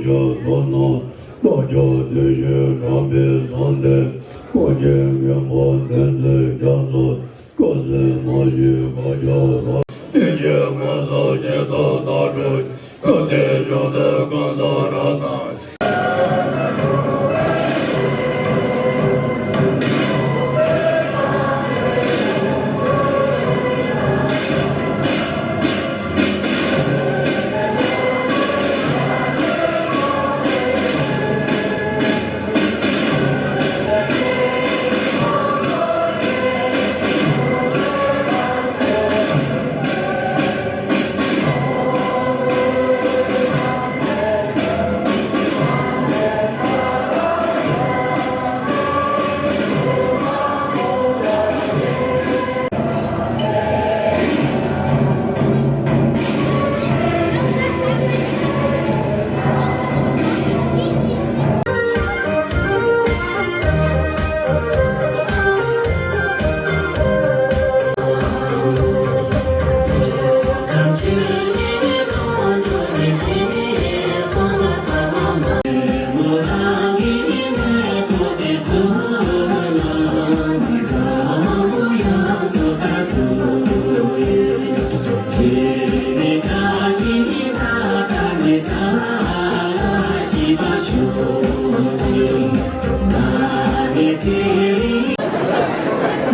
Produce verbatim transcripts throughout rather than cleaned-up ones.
རྒྱ་མཚོ་ནང་བདག་ཅག་བདེ་གཤེགས་དམ་པའི་གསང་བདེ། ཀུན་མཁྱེན་མགོན་པོ་བསྟན་འཛིན་རྒྱ་མཚོ། བཀའ་སྲུང་མ་གཞི་བཀའ་རྒྱ་ར། བདེ་གཤེགས་མགོན་ས་ཞི་དང་དྭགས་ཀྲོ། ཀ་ཏི་ཤོ་ཏི་ཀན་ད་ར་དང་།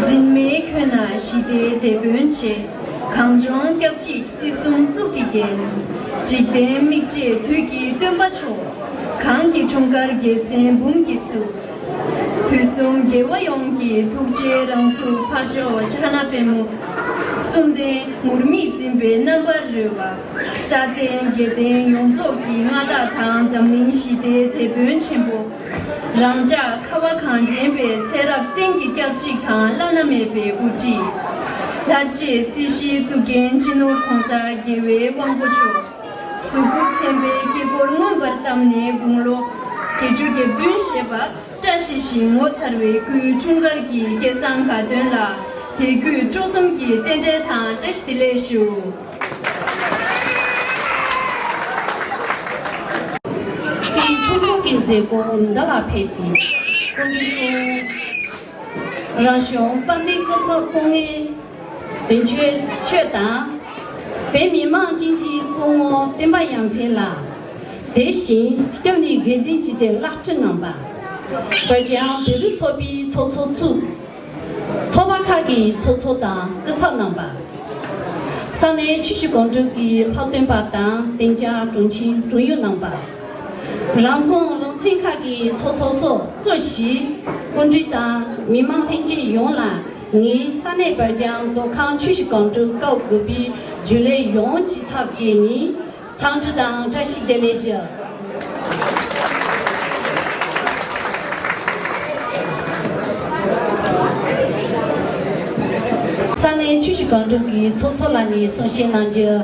འཛིན་མའི་ཁྱོན་ན་ཞི་བདེའི་དེད་དཔོན་བྱེད། གངས་ལྗོངས་སྐྱབས་གཅིག་སྲིད་གསུམ་གཙུག་གི་རྒྱན། འཇིག་རྟེན་མིག་འབྱེད་དུས་ཀྱི་སྟོན་པ་མཆོག། གངས་ཀྱི་འཁྲུངས་སྐར་རྒྱལ་མཚན་འབུམ་གྱིས་བསུ། དུས་གསུམ་རྒྱལ་བ་ཡོངས་ཀྱི་ཐུགས་རྗེའི་རང་གཟུགས་འཕགས་མཆོག་ཕྱག་ན་པདྨོ། གསུམ་ལྡན་ངུར་སྨྲིག་འཛིན་པའི་རྣམ་པར་རོལ་པ། སྲ་བརྟན་རྒྱལ་བསྟན་ཡོངས་རྫོགས་ཀྱི་མངའ་བདག་དང་འཛམ་གླིང་ཞི་བདེའི་དེད་དཔོན་ཆེན་པོ། རང་ཅག་ཁ་བ་གངས་ཅན་པའི་ཚེ་རབས་གཏན་གྱི་སྐྱབས་གཅིག་དང་བླ་ན་མེད་པའི་དབུ་ཁྲིད། ལྷར་བཅས་སྲིད་ཞིའི་གཙུག་རྒྱན་སྤྱི་ནོར་༸གོང་ས་རྒྱལ་བའི་དབང་པོ་མཆོག། གཟུགས་སྐུ་མཚན་དཔེའི་དཀྱིལ་འཁོར་མངོན་པར་བལྟམས་ནས་དགུང་ལོ་བརྒྱད་ཅུ་གྱ་བདུན་བཞེས་པ། བཀྲ་ཤིས་ཤིང་ངོ་མཚར་བའི་སྐུའི་འཁྲུངས་སྐར་གྱི་སྐལ་བཟང་དགའ་སྟོན་ལ་དད་གུས་སྤྲོ་གསུམ་གྱི་རྟེན་འབྲེལ་དང་བཀྲ་ཤིས་བདེ་ལེགས་ཞུ། དེའི་འཁྲུངས་སྐར་གྱི་མཛད་སྒོ་འདི་ལ་ཕེབས་པའི་སྐུ་མགྲོན་གཙོ་བོ། རང་གཞུང་དཔལ་ལྡན་སྐུ་ཚབ་སྐུ་ངོ་བདེ་ཆོས་ཆོས་དང་། བོད་མི་མང་སྤྱི་འཐུས་སྐུ་ངོ་བསྟན་པ་ཡར་འཕེལ་ལགས། དེ་བཞིན་སྐྱབས་གནས་དགེ་ལྡན་སྤྱི་སྡེ་བླ་སྤྲུལ་རྣམ་པ། བོད་རྒྱང་བོད་རིགས་ཚོགས་པའི་ཚོགས་གཙོ་གཙོས། ཚོགས་པ་ཁག་གི་ཚོགས་གཙོ་དང་སྐུ་ཚབ་རྣམ་པ། ས་གནས་ཆུ་བཞི་སྒང་དྲུག་གི་ལྷག་དོན་པ་དང་གཏན་འཇགས་དྲུང་ཆེ་དྲུང་ཡོད་རྣམ་པ། རང་ཁོངས་ལུང་ཚན་ཁག་གི་ཚོགས་གཙོ་སོགས་གཙོས་ཞིང་སྐུ་མགྲོན་དང་མི་མང་ལྷན་རྒྱས་ཡོངས་ལ་ངས་ས་གནས་བོད་རྒྱང་མདོ་ཁམས་ཆུ་བཞི་སྒང་དྲུག་སྐབས་དགུ་པའི་རྒྱུན་ལས་ཡོངས་ཀྱི་ཚབ་བྱས་ནས། འཚམས་འདྲི་དང་བཀྲ་ཤིས་བདེ་ལེགས་ཞུ། ས་གནས་ཆུ་བཞི་སྒང་དྲུག་གི་ཚོགས་གཙོ་ལགས་ནས་གསུང་བཤད་གནང་རྒྱུ།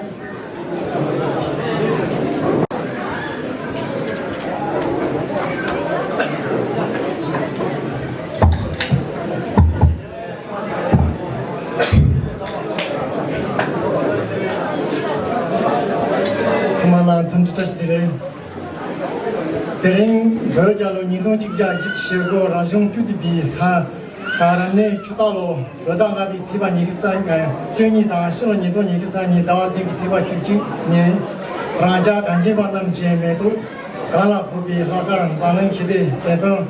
ཐོག་མ་ལ་འཚམས་འདྲི་བཀྲ་ཤིས་བདེ་ལེགས། དེ་རིང་བོད་རྒྱལ་ལོ་ཉིས་སྟོང་གཅིག་བརྒྱ་བཞི་བཅུ་ཞེ་དགུ་རང་གཞུང་བཅུ་དུས་པའི་ས་ག་ར་གནས་ཆུ་སྟག་ལོ་བོད་ཟླ་ལྔ་པའི་ཚེས་པ་ཉི་ཤུ་རྩ་བཅུ་གཉིས་དང་ཕྱི་ལོ་ཉིས་སྟོང་ཉི་ཤུ་རྩ་གཉིས་ཟླ་བ་བདུན་པའི་ཚེས་པ་བཅུ་གཅིག་ཉིན། རང་ཅག་གངས་ཅན་པ་རྣམས་ཀྱི་མེ་ཏོག་གང་ལ་ཕོག་པའི་ལྷག་དཀར་འཛམ་གླིང་ཞི་བདེའི་དེད་དཔོན།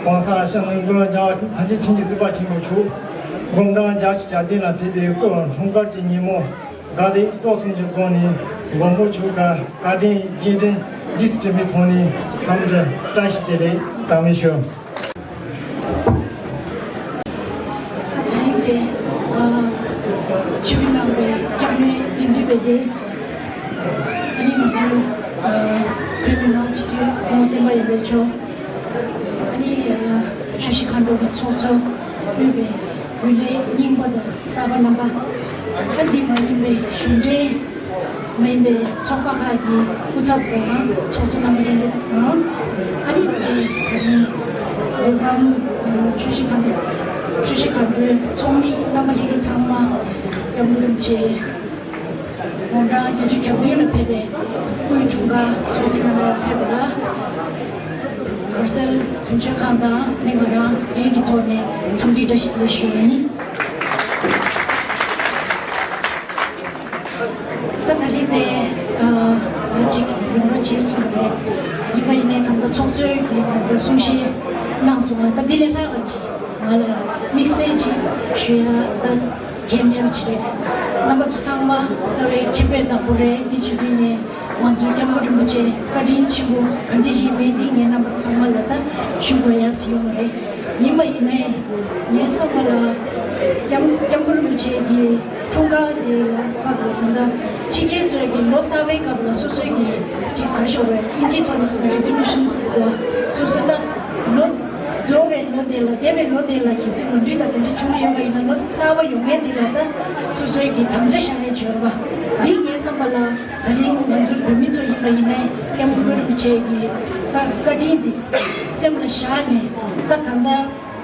༸གོང་ས་སྐྱབས་མགོན་རྒྱལ་བ་ཐམས་ཅད་མཁྱེན་ཅིང་གཟིགས་པ་ཆེན་པོ་མཆོག་སྐུ་ཕྲེང་བརྒྱད་ཅུ་གྱ་བདུན་ལ་ཕེབས་པའི་སྐུ་འཁྲུངས་སྐར་གྱི་ཉིན་མོ། དགའ་བདེ་སྤྲོ་གསུམ་གྱི་སྒོ་ནས་མགོན་པོ་མཆོག་གི་བཀའ་དྲིན་རྗེས་དྲན་རྗེས་སུ་དྲན་པའི་ཐོག་ནས་འཚམས་འདྲི་བཀྲ་ཤིས་བདེ་ལེགས་དང་ལེན་ཞུ། ད་དེ་རིང་དེ་ཆུ་བཞི་ནང་པའི་སྐྱབས་གནས་ཡིན་དུས་བས་ཏེ། ཨ་ནི་ང་ཚོའི་བོད་མི་མང་སྤྱི་འཐུས་ངོ་བསྟན་པ་ཡིན་པའི་ཆོག་ཨ་ནི་ཆུ་བཞི་མཁའ་འགྲོ་གི་ཚོགས་གཙོ་དབུས་པའི་རྒྱུན་ལས་རྙིང་པ་དང་གསར་པ་རྣམ་པ། ད་འདི་མ་ཡིན་པའི་གཞུང་འབྲེལ་མ་ཡིན་པའི་ཚོགས་པ་ཁག་གི་སྐུ་ཚབ་དང་ཚོགས་གཙོ་རྣམ་པ་ལྷན་རྒྱས་དང་། ཨ་ནི་དེ་ད་རིང་བོད་ཁམས་ཆུ་བཞི་མཁའ་འགྲོ་ཆུ་བཞི་མཁའ་འགྲོའི་ཚོགས་མི་རྣམ་པ་ལྷན་རྒྱས་ཚང་མ་སྐྱབས་མགོན་རིན་པོ་ཆེ། གུང་གྲངས་བརྒྱད་ཅུ་གྱ་བདུན་ལ་ཕེབས་པའི་སྐུའི་འཁྲུངས་སྐར་ཚོགས་ཆེན་ནང་ལ་ཕེབས་པ་ལ། བར་སེལ་དོན་གཅོད་ཁང་དང་ནས་ང་རང་ངོས་ཀྱི་ཐོག་ནས་འཚམས་འདྲི་བཀྲ་ཤིས་བདེ་ལེགས་ཞུ་བ་ཡིན། ད་ད་རིང་དེ་ཨ་ཅིག་ཡོང་རོགས་བྱས་སོང་རེད། ཡིན་པ་ཡིན་ནའི་ད་ལྟ་ཚོགས་གཙོས་ཀྱི་ད་ལྟ་གསུང་བཤད་གནང་སོང་བ། ད་འདི་ལས་ལྷག་པ་ཅིག་ང་ལ་དམིགས་བསལ་ཅིག་ཞུ་ཡ་ད་གལ་གནད་པ་ཅིག་རེད། རྣམ་པ་ཚོ་ཚང་མ་རྩ་བའི་མཁྱེན་པའི་བདག་པོ་རེད། འདི་བྱེད་དུས་ནས་ང་ཚོའི་སྐྱབས་མགོན་རིན་པོ་ཆེ་བཀའ་དྲིན་ཆེན་པོ་ག་འདྲ་ཞིག་མེད་འདི་ངས་རྣམ་པ་ཚང་མ་ལ་ད་ཞུ་དགོས་ཡ་ཟིག་ཡོད་མ་རེད། ཡིན་པ་ཡིན་ནའི་ངའི་བསམ་པ་ལ་སྐྱབས་སྐྱབས་མགོན་རིན་པོ་ཆེ་གི་འཁྲུངས་སྐར་དེ་ལ་སྐབས་ལ་ད་ལྟ་ཕྱི་རྒྱལ་ཚོའི་གི་ལོ་གསར་པའི་སྐབས་ལ་སོ་སོའི་གི་ཅིག་ག་རེ་ཞོག་རེད། ཨིན་ཇི་ཐོག་ནས་resolution་ཟེར་གོ། སོ་སོ་ད་ལོ་རྫོགས་པའི་ལོ་དེ་ལ་འདས་པའི་ལོ་དེ་ལ་གལ་སྲིད་ནོར་འཁྲུལ་དང་དེ་འདྲ་བྱུང་ཡོད་པ་ཡིན་ན་ལོ་གསར་པ་ཡོང་མཁན་དེ་ལ་ད་སོ་སོའི་གི་དམ་བཅའ་བཞག་ཡས་བྱོས་པ་འདི་ངའི་བསམ་པ་ལ། ད་རིང་ང་ཚོ་བོད་མི་ཚོ་ཡིན་པ་ཡིན་ནའི་སྐྱབས་མགོན་རིན་པོ་ཆེ་གི་ད་བཀའ་དྲིན་འདི་སེམས་ལ་བཞག་ནས་ད་ད་ལྟ་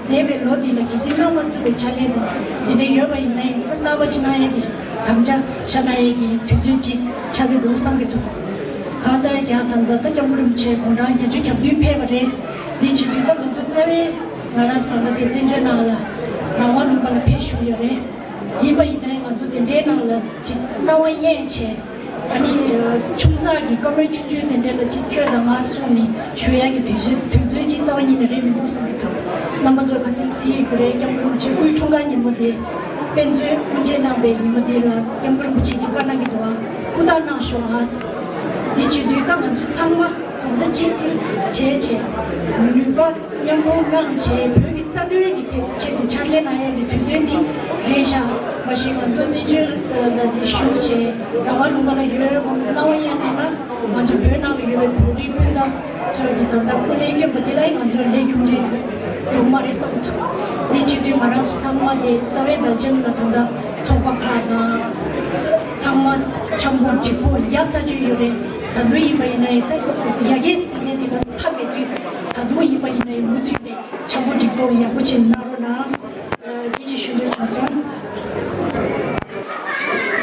འདས་པའི་ལོ་འདི་ལ་གལ་སྲིད་གནང་མ་ཐུབ་པའི་ཕྱག་ལས་དང་འདི་འདྲ་ཡོད་པ་ཡིན་ནའི་ད་གསར་པ་ཅིག་གནང་ཡས་ཀྱི་དམ་བཅའ་བཞག་གནང་ཡས་ཀྱི་དུས་ཚོད་ཅིག་ཆགས་ཀྱི་འདུག་བསམ་གྱི་འདུག་གང་ལྟར་ཀྱང་ད་ལྟ་ད་སྐྱབས་མགོན་རིན་པོ་ཆེ་དགུང་གྲངས་བརྒྱད་ཅུ་གྱ་བདུན་ཕེབས་པ་རེད། འདི་བྱེད་དུས་ད་ང་ཚོ་རྩ་བའི་ང་རང་ཚོ་ད་ལྟ་དེ་བཙན་བྱོལ་ནང་ལ་རང་དབང་ལུང་པ་ལ་ཕེབས་བཞུགས་ཡོད་རེད། ཡིན་པ་ཡིན་ནའི་ང་ཚོ་དེ་འདྲའི་ནང་ལ་ཅིག་སྣང་བ་མཉེས་བྱས། ཨ་ནི་ཆུང་ཙག་གི་བཀའ་མོལ་ཆུང་ཆུང་དེ་འདྲ་ལ་ཅིག་ཁྱོད་དང་ང་གསུངས་ནས་ཞུ་ཡག་གི་དུས་ཚོད་དུས་ཚོད་ཅིག་རྩ་བ་ཉིད་ནས་རེད་མི་འདུག་བསམ་གྱི་འདུག་རྣམ་པ་ཚོས་ཁ་ཚིག་གཟིགས་ཡོད་ཀྱི་རེད། སྐྱབས་མགོན་རིན་པོ་ཆེ་སྐུའི་འཁྲུངས་སྐར་ཉིན་མོ་དེ་དཔེ་མཛོད་དབུ་འབྱེད་གནང་པའི་ཉིན་མོ་དེ་ལ་སྐྱབས་མགོན་རིན་པོ་ཆེ་གིས་བཀའ་གནང་གི་འདུག་ཨ་སྐུ་ཐག་གནང་ཤོག་ཨ། འདི་བྱེད་དུས་ད་ང་ཚོ་ཚང་མ་རྡོག་རྩ་གཅིག་སྒྲིལ་བྱས་བྱས་ནུས་པ། མཉམ་སྤུངས་གནང་བྱས་བོད་ཀྱི་རྩ་དོན་གྱི་ཐད་ཆེད་དུ་ཕྱག་ལས་གནང་ཡས་ཀྱི་དུས་ཚོད་འདི་རེད་ཤག་མ་གཞི་ང་ཚོ་བཙན་བྱོལ་ལ་འདི་བཞུགས་བྱས་རང་དབང་ལུང་པ་ལ་ཡོད་དགོངས་པའི་གནང་བ་ཡིན་ན། ང་ཚོ་བོད་ནང་ལ་ཡོད་པའི་བོད་རིགས་སྤུན་ཟླ་ཚོས་ཀྱི་ད་ལྟ་སྐུ་ལས་བསྐྱོན་པ་འདི་ལ་ང་ཚོ་ལས་རྒྱུ་འབྲས་ཡོང་མ་རེད་བསམ་ཐུབ། འདི་བྱེད་དུས་ང་རང་ཚོ་ཚང་མ་དེ་རྩ་བའི་སྦེལ་ཇམ་ལ་ད་ལྟ་ཚོགས་པ་ཁག་དང་ཚང་མ་འཆམ་པོ་འགྲིག་པོ་ཡག་ཐག་ཆོད་ཡོད་རེད། ད་དུང་ཡིན་པ་ཡིན་ན་ཡང་ད་ཡ་གི་ཟིན་ནས་འདི་ལ་ཐབས་མེད་དུས་ད་དུང་ཡིན་པ་ཡིན་ན་ཡང་མུ་མཐུད་ནས་འཆམ་པོ་འགྲིག་པོ་ཡག་པོ་བྱེད་གནང་རོགས་གནང་། ཨ་འདི་ཅིག་ཞུ་འདོད་བྱུང་སོང་།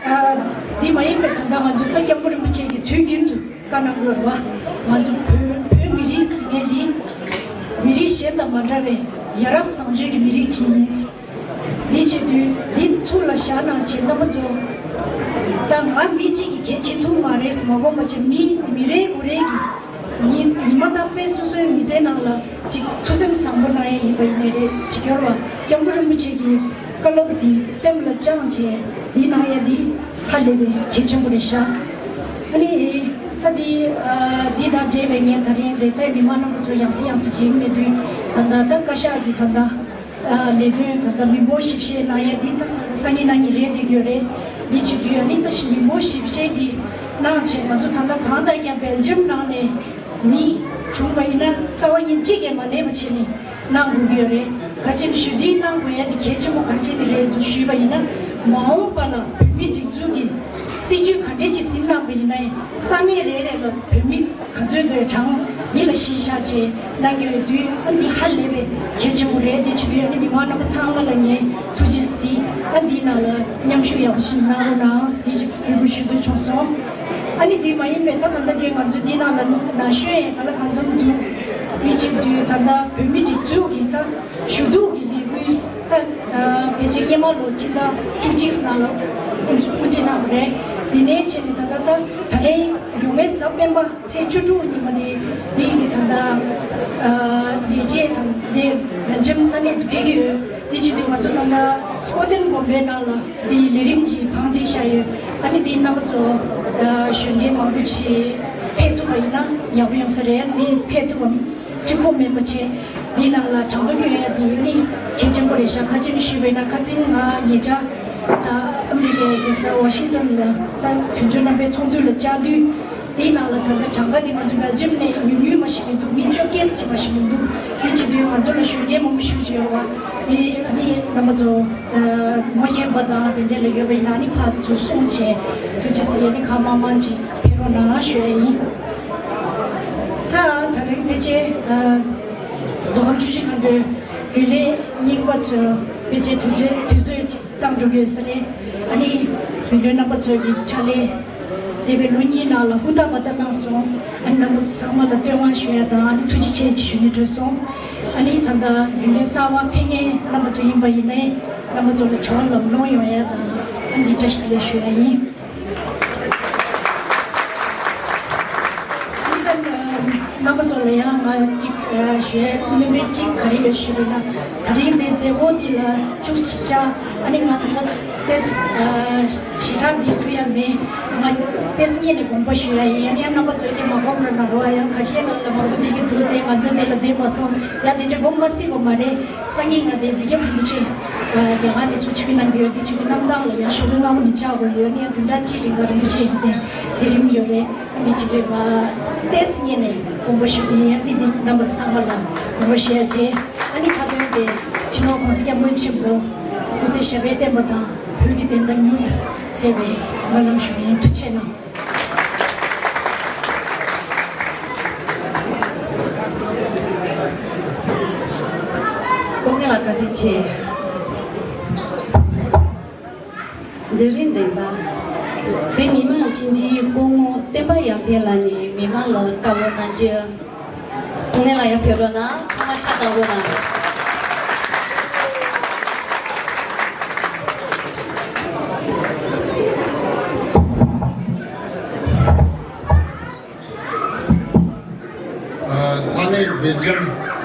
ཨ་འདི་མ་ཡིན་པའི་ད་ལྟ་ང་ཚོ་ད་སྐྱབས་མགོན་རིན་པོ་ཆེ་གིས་དུས་རྒྱུན་དུ་བཀའ་གནང་དགོས་རེད་བ། ང་ཚོ་བོད་བོད་མི་རིགས་ཟེར་མཁན་འདི་མི་རིགས་གཞན་དང་མ་འདྲ་བའི་ཡ་རབས་བཟང་སྤྱོད་ཀྱི་མི་རིགས་ཅིག་ཡིན། འདི་བྱེད་དུས་འདི་ཐུགས་ལ་བཞག་གནང་བྱེད་རྣམ་པ་ཚོ། ད་ང་མི་གཅིག་གིས་གལ་ཆེ་ཐུབ་མ་རེད་མ་དགོངས་པ་བྱེད་མི་མི་རེ་ངོ་རེ་གིས་ཉི་ཉི་མ་རྟག་པའི་སོ་སོའི་མི་ཚེའི་ནང་ལ་ཅིག་ཐུགས་སེམས་བཟང་པོ་གནང་ཡས་ཡིན་པ་ཡིན་ནའི་རེད། ཅིག་ཡོད་རེད་བ། སྐྱབས་མགོན་རིན་པོ་ཆེ་གི་བཀའ་སློབ་འདི་སེམས་ལ་བཅངས་བྱས་འདི་གནང་ཡས་འདི་ཧ་ལས་པའི་གལ་ཆེན་པོ་རེད་ཤག་ཨ་ནི་ད་འདི་ཨ་འདི་དང་འབྲེལ་བའི་ངས་ད་རིང་འདི་ལྟའི་མི་མང་རྣམ་པ་ཚོ་ཡང་སེ་ཡང་སེ་བྱེད་ཀྱི་མེད་དུས་ད་ལྟ་ད་བཀའ་ཤག་གི་ད་ལྟ། ལས་དོན་ད་ལྟ་མི་འབོར་ཞིབ་བཤེར་གནང་ཡ་འདི་ད་སང་ཉིན་གནངས་ཉིན་རེད་འདི་ཡོད་རེད། འདི་བྱེད་དུས་ཡ་ནི་ད་ཞིག་མི་འབོར་ཞིབ་བཤེར་འདི་གནང་བྱས་ང་ཚོ་ད་ལྟ་གང་ལྟར་ཀྱང་སྦེལ་ཇམ་ནང་ནས་མི་བྱུང་བ་ཡིན་ན་རྩ་བ་ཉིད་གཅིག་ཀྱང་མ་ལས་པ་བྱས་ནས་གནང་དགོས་ཀྱི་ཡོད་རེད། ག་ཅི་ནས་ཞུ་འདི་གནང་དགོས་ཡ་འདི་གལ་ཆེན་པོ་ག་ཅི་ནས་རེད་འདུག་ཞུས་པ་ཡིན་ན་མ་འོངས་པ་ལ་བོད་མི་སྒྲིག་འཛུགས་ཀྱི་སྲིད་ཇུས་ག་འདྲས་ཅིག་ཟིན་གནང་པ་ཡིན་ན་ཡང་ས་གནས་རེ་རེ་ལ་བོད་མི། ག་ཚོད་དུ་གྲངས་འདི་ལ་གཞི་བཞག་བྱས་གནང་གི་ཡོད་དུས་ཨ་འདི་ཧ་ལས་པའི་གལ་ཆེན་པོ་རེད། འདི་བྱེད་དུས་ཨ་ནི་མི་མང་རྣམ་པ་ཚང་མ་ལ་ངས་ཐུགས་རྗེ་གཟིགས། ཨ་འདིའི་ནང་ལ་མཉམ་ཞུགས་ཡག་པོ་ཞིག་གནང་རོགས་གནང་འདི་ཅིག་འབོད་སྐུལ་ཞུ་འདོད་བྱུང་སོང་། ཨ་ནི་འདི་མ་ཡིན་པའི་ད་ད་ལྟ་འདི་ང་ཚོ་འདི་ནང་ལ་ན་གཞོན་ཡང་ག་ལ་གང་འཚམ་འདུག་འདི་བྱེད་དུས་ད་ལྟ་བོད་མི་སྒྲིག་འཛུགས་ཀྱི་ད། ཞུ་གཏུག་གི་ལས་འགུལ་ད་ཕལ་ཆེར་སྔོན་མ་ལོ་ཕྱི་ཟླ་བཅུ་གཅིག་ནང་ལ་དབུ་འཛུགས་དབུ་འབྱེད་གནང་བ་རེད། དེ་ནས་བྱས་ནས་ད་ལྟ་ད་ད་ལན་ཡོང་མེད་གཟའ་སྤེན་པ་ཚེས་བཅུ་དྲུག་ཉིན་མ་དེ་དེ་ཡིན་གྱི་ད་ལྟ་ལས་བྱེད་དང་དེ་སྦེལ་ཇམ་ས་གནས་དུ་ཕེབས་ཀྱི་ཡོད། དེ་བྱེད་དུས་ང་ཚོ་ད་ལྟ་སྐོ་ཐེན་དགོན་པའི་ནང་ལ་དེ་ལས་རིམ་གྱི་བང་སྒྲིག་བཞག་ཡོད། ཨ་ནི་དེ་རྣམ་པ་ཚོ་གཞོན་སྐྱེས་མང་པོ་ཅིག་ཕེབས་ཐུབ་པ་ཡིན་ན་ཡག་པོ་ཡོང་ས་རེད། དེ་ཕེབས་ཐུབ་པ། གཅིག་པོ་མིན་པ་བྱས། འདིའི་ནང་ལ་གྲངས་ཐོ་སྐྱོན་ཡ་དེ་ཡོད་ནི་གལ་ཆེན་པོ་རེད་ཤག་ཁ་ཅིག་ནས་ཞུས་པ་ཡིན་ན་ཁ་སང་ང་ཉེ་ཆར་ད་ཨ་མི་རི་ཀའི་རྒྱལ་ས་ཝ་ཤིང་ཏོན་ལ་ད་དོན་གཅོད་རྣམ་པའི་ཚོགས་འདུ་ལ་བཅར་དུས། འདིའི་ནང་ལ་ད་ལྟ་གྲངས་ཀ་འདི་ང་ཚོ་སྦེལ་ཇམ་ནས་ཉུང་ཉུང་མ་ཞིག་མི་འདུག་མི་བཅོ་བརྒྱད་ཙམ་ཅིག་མ་ཞིག་མི་འདུག་འདི་བྱེད་དུས་ང་ཚོ་ལ་གཞོན་སྐྱེས་མང་པོ་ཞེ་པོ་ཅིག་ཡོད་རེད་བ། འདི་ཨ་ནི་རྣམ་པ་ཚོ་ངོ་མཁྱེན་པ་དང་དེ་འདྲ་ལ་ཡོད་པ་ཡིན་ན་ཨ་ནི་ཕར་ཚུར་གསུངས་བྱས་ཐུགས་རྗེ་ཆེ་ཟེར་ཡ་ནི་གང་མང་མང་ཅིག་ཕེབས་རོགས་གནང་ཞུ་ཡ་ཡིན། ད་ད་རིང་ཕལ་ཆེར་མདོ་ཁམས་ཆུ་བཞི་སྒང་དྲུག་རྒྱུན་ལས་རྙིང་པ་ཚོ་ཕལ་ཆེར་དུས་ཚོད་དུས་ཚོད་ཅིག་གཙང་འགྲོ་གི་ཡོད་ས་ནས་ཨ་ནི་རྒྱུན་ལས་རྣམ་པ་ཚོ་གི་ཕྱག་ལས་ འདས་པའི་ལོ་གཉིས་ནང་ལ་ཧུར་ཐག་པ་ལྟར་གནང་སོང་། ཨ་ནི་རྣམ་པ་ཚོ་ཚང་མ་ལ་བསྟོད་བསྔགས་ཞུ་ཡ་དང་ཨ་ནི་ཐུགས་རྗེ་ཆེ་ཞུ་སྙིང་འདོད་སོང་། ཨ་ནི་ད་ལྟ་རྒྱུན་ལས་གསར་པ་ཕེབས་མཁན་རྣམ་པ་ཚོ་ཡིན་པ་ཡིན་ནའི་རྣམ་པ་ཚོ་ལ་བྱ་བ་ལམ་ལྷོང་ཡོང་ཡ་དང་ཨ་ནི་བཀྲ་ཤིས་བདེ་ལེགས་ཞུ་ཡ་ཡིན། ཨ་ནི་ད་རྣམ་པ་ཚོ་ལ་ཡང་ང་གཅིག་ཞུ་ཡ་སྣོན་པ་གཅིག་ག་རེ་ཡོད་ཞུས་པ་ཡིན་ན། ད་རིང་འདི་མཛད་སྒོ་འདི་ལ་ཅུང་ཞིབ་ཆ་ཨ་ནི་ང་ད་ལྟ་ཏེས་ཞེ་དྲག་འདི་ཐུག་ཡ་མེད། ང་ཏེས་སྔོན་ནས་དགོངས་པ་ཞུ་ཡ་ཡིན། ཡང་ན་རྣམ་པ་ཚོས་དེ་མ་དགོངས་ར་ན་རོ། ཡང་ཁ་ཤས་ལ་ལ་མང་པོ་འདི་གི་འདུག་སྟེ་ང་ཚོ་འདི་ལ་བསྡད་མ་སོང་། ཡང་དེ་འདྲ་དགོངས་མ་སྲིད་པ་མ་རེད། སང་ཉིན་ང་དེ་འཛིན་སྐྱོང་རིན་པོ་ཆེ་རྒྱ་གར་ནས་ཚུར་ཆིབས་གནང་གི་ཡོད། དེ་ཆིབས་གནང་སྟངས་ལ་ཡང་ཞུ་སྐུལ་མང་པོ་ནས་བྱ་དགོས་ཡོད། ཡང་དུས་འདྲ་གཅིག་རིང་ག་རིན་པོ་ཆེ་ཡིན་ཏེ་མཛད་རིམ་ཡོད་རེད། འདི་ཅི་འདྲ་བ་ཏེས་སྔོན་ནས་དགོངས་པ་ཞུ་གི་ཡིན། ཡང་འདི་འདི་རྣམ་པ་ཚང་མ་ལ་དགོངས་པ་ཞུ་ཡ་བྱས། ཨ་ནི་ཁ་ཏོན་དེ་སྤྱི་ནོར་༸གོང་ས་༸སྐྱབས་མགོན་ཆེན་པོ་སྐུ་ཚེ་ཞབས་པད་བརྟན་པ་དང་བོད་ཀྱི་བདེན་མཐའ་མྱུར་དུ་གསལ་བའི་སྨོན་ལམ་ཞུ་གི་ཡིན། ཐུགས་རྗེ་གནང་། སྐུ་ངལ་ལ་བཀའ་དྲིན་ཆེ། མཛད་རིམ་བདེན་པ། བོད་མི་མང་སྤྱི་འཐུས་སྐུ་ངོ་བསྟན་པ་ཡར་འཕེལ་ལགས་ནས་མི་མང་ལ་བཀའ་སློབ་གནང་རྒྱུ། སྐུ་ངལ་ལ་ཡར་ཕེབས་རོགས་གནང་། ཚང་མ་ཕྱག་བཏང་རོགས་གནང་། ས་གནས་སྦེལ་ཇམ་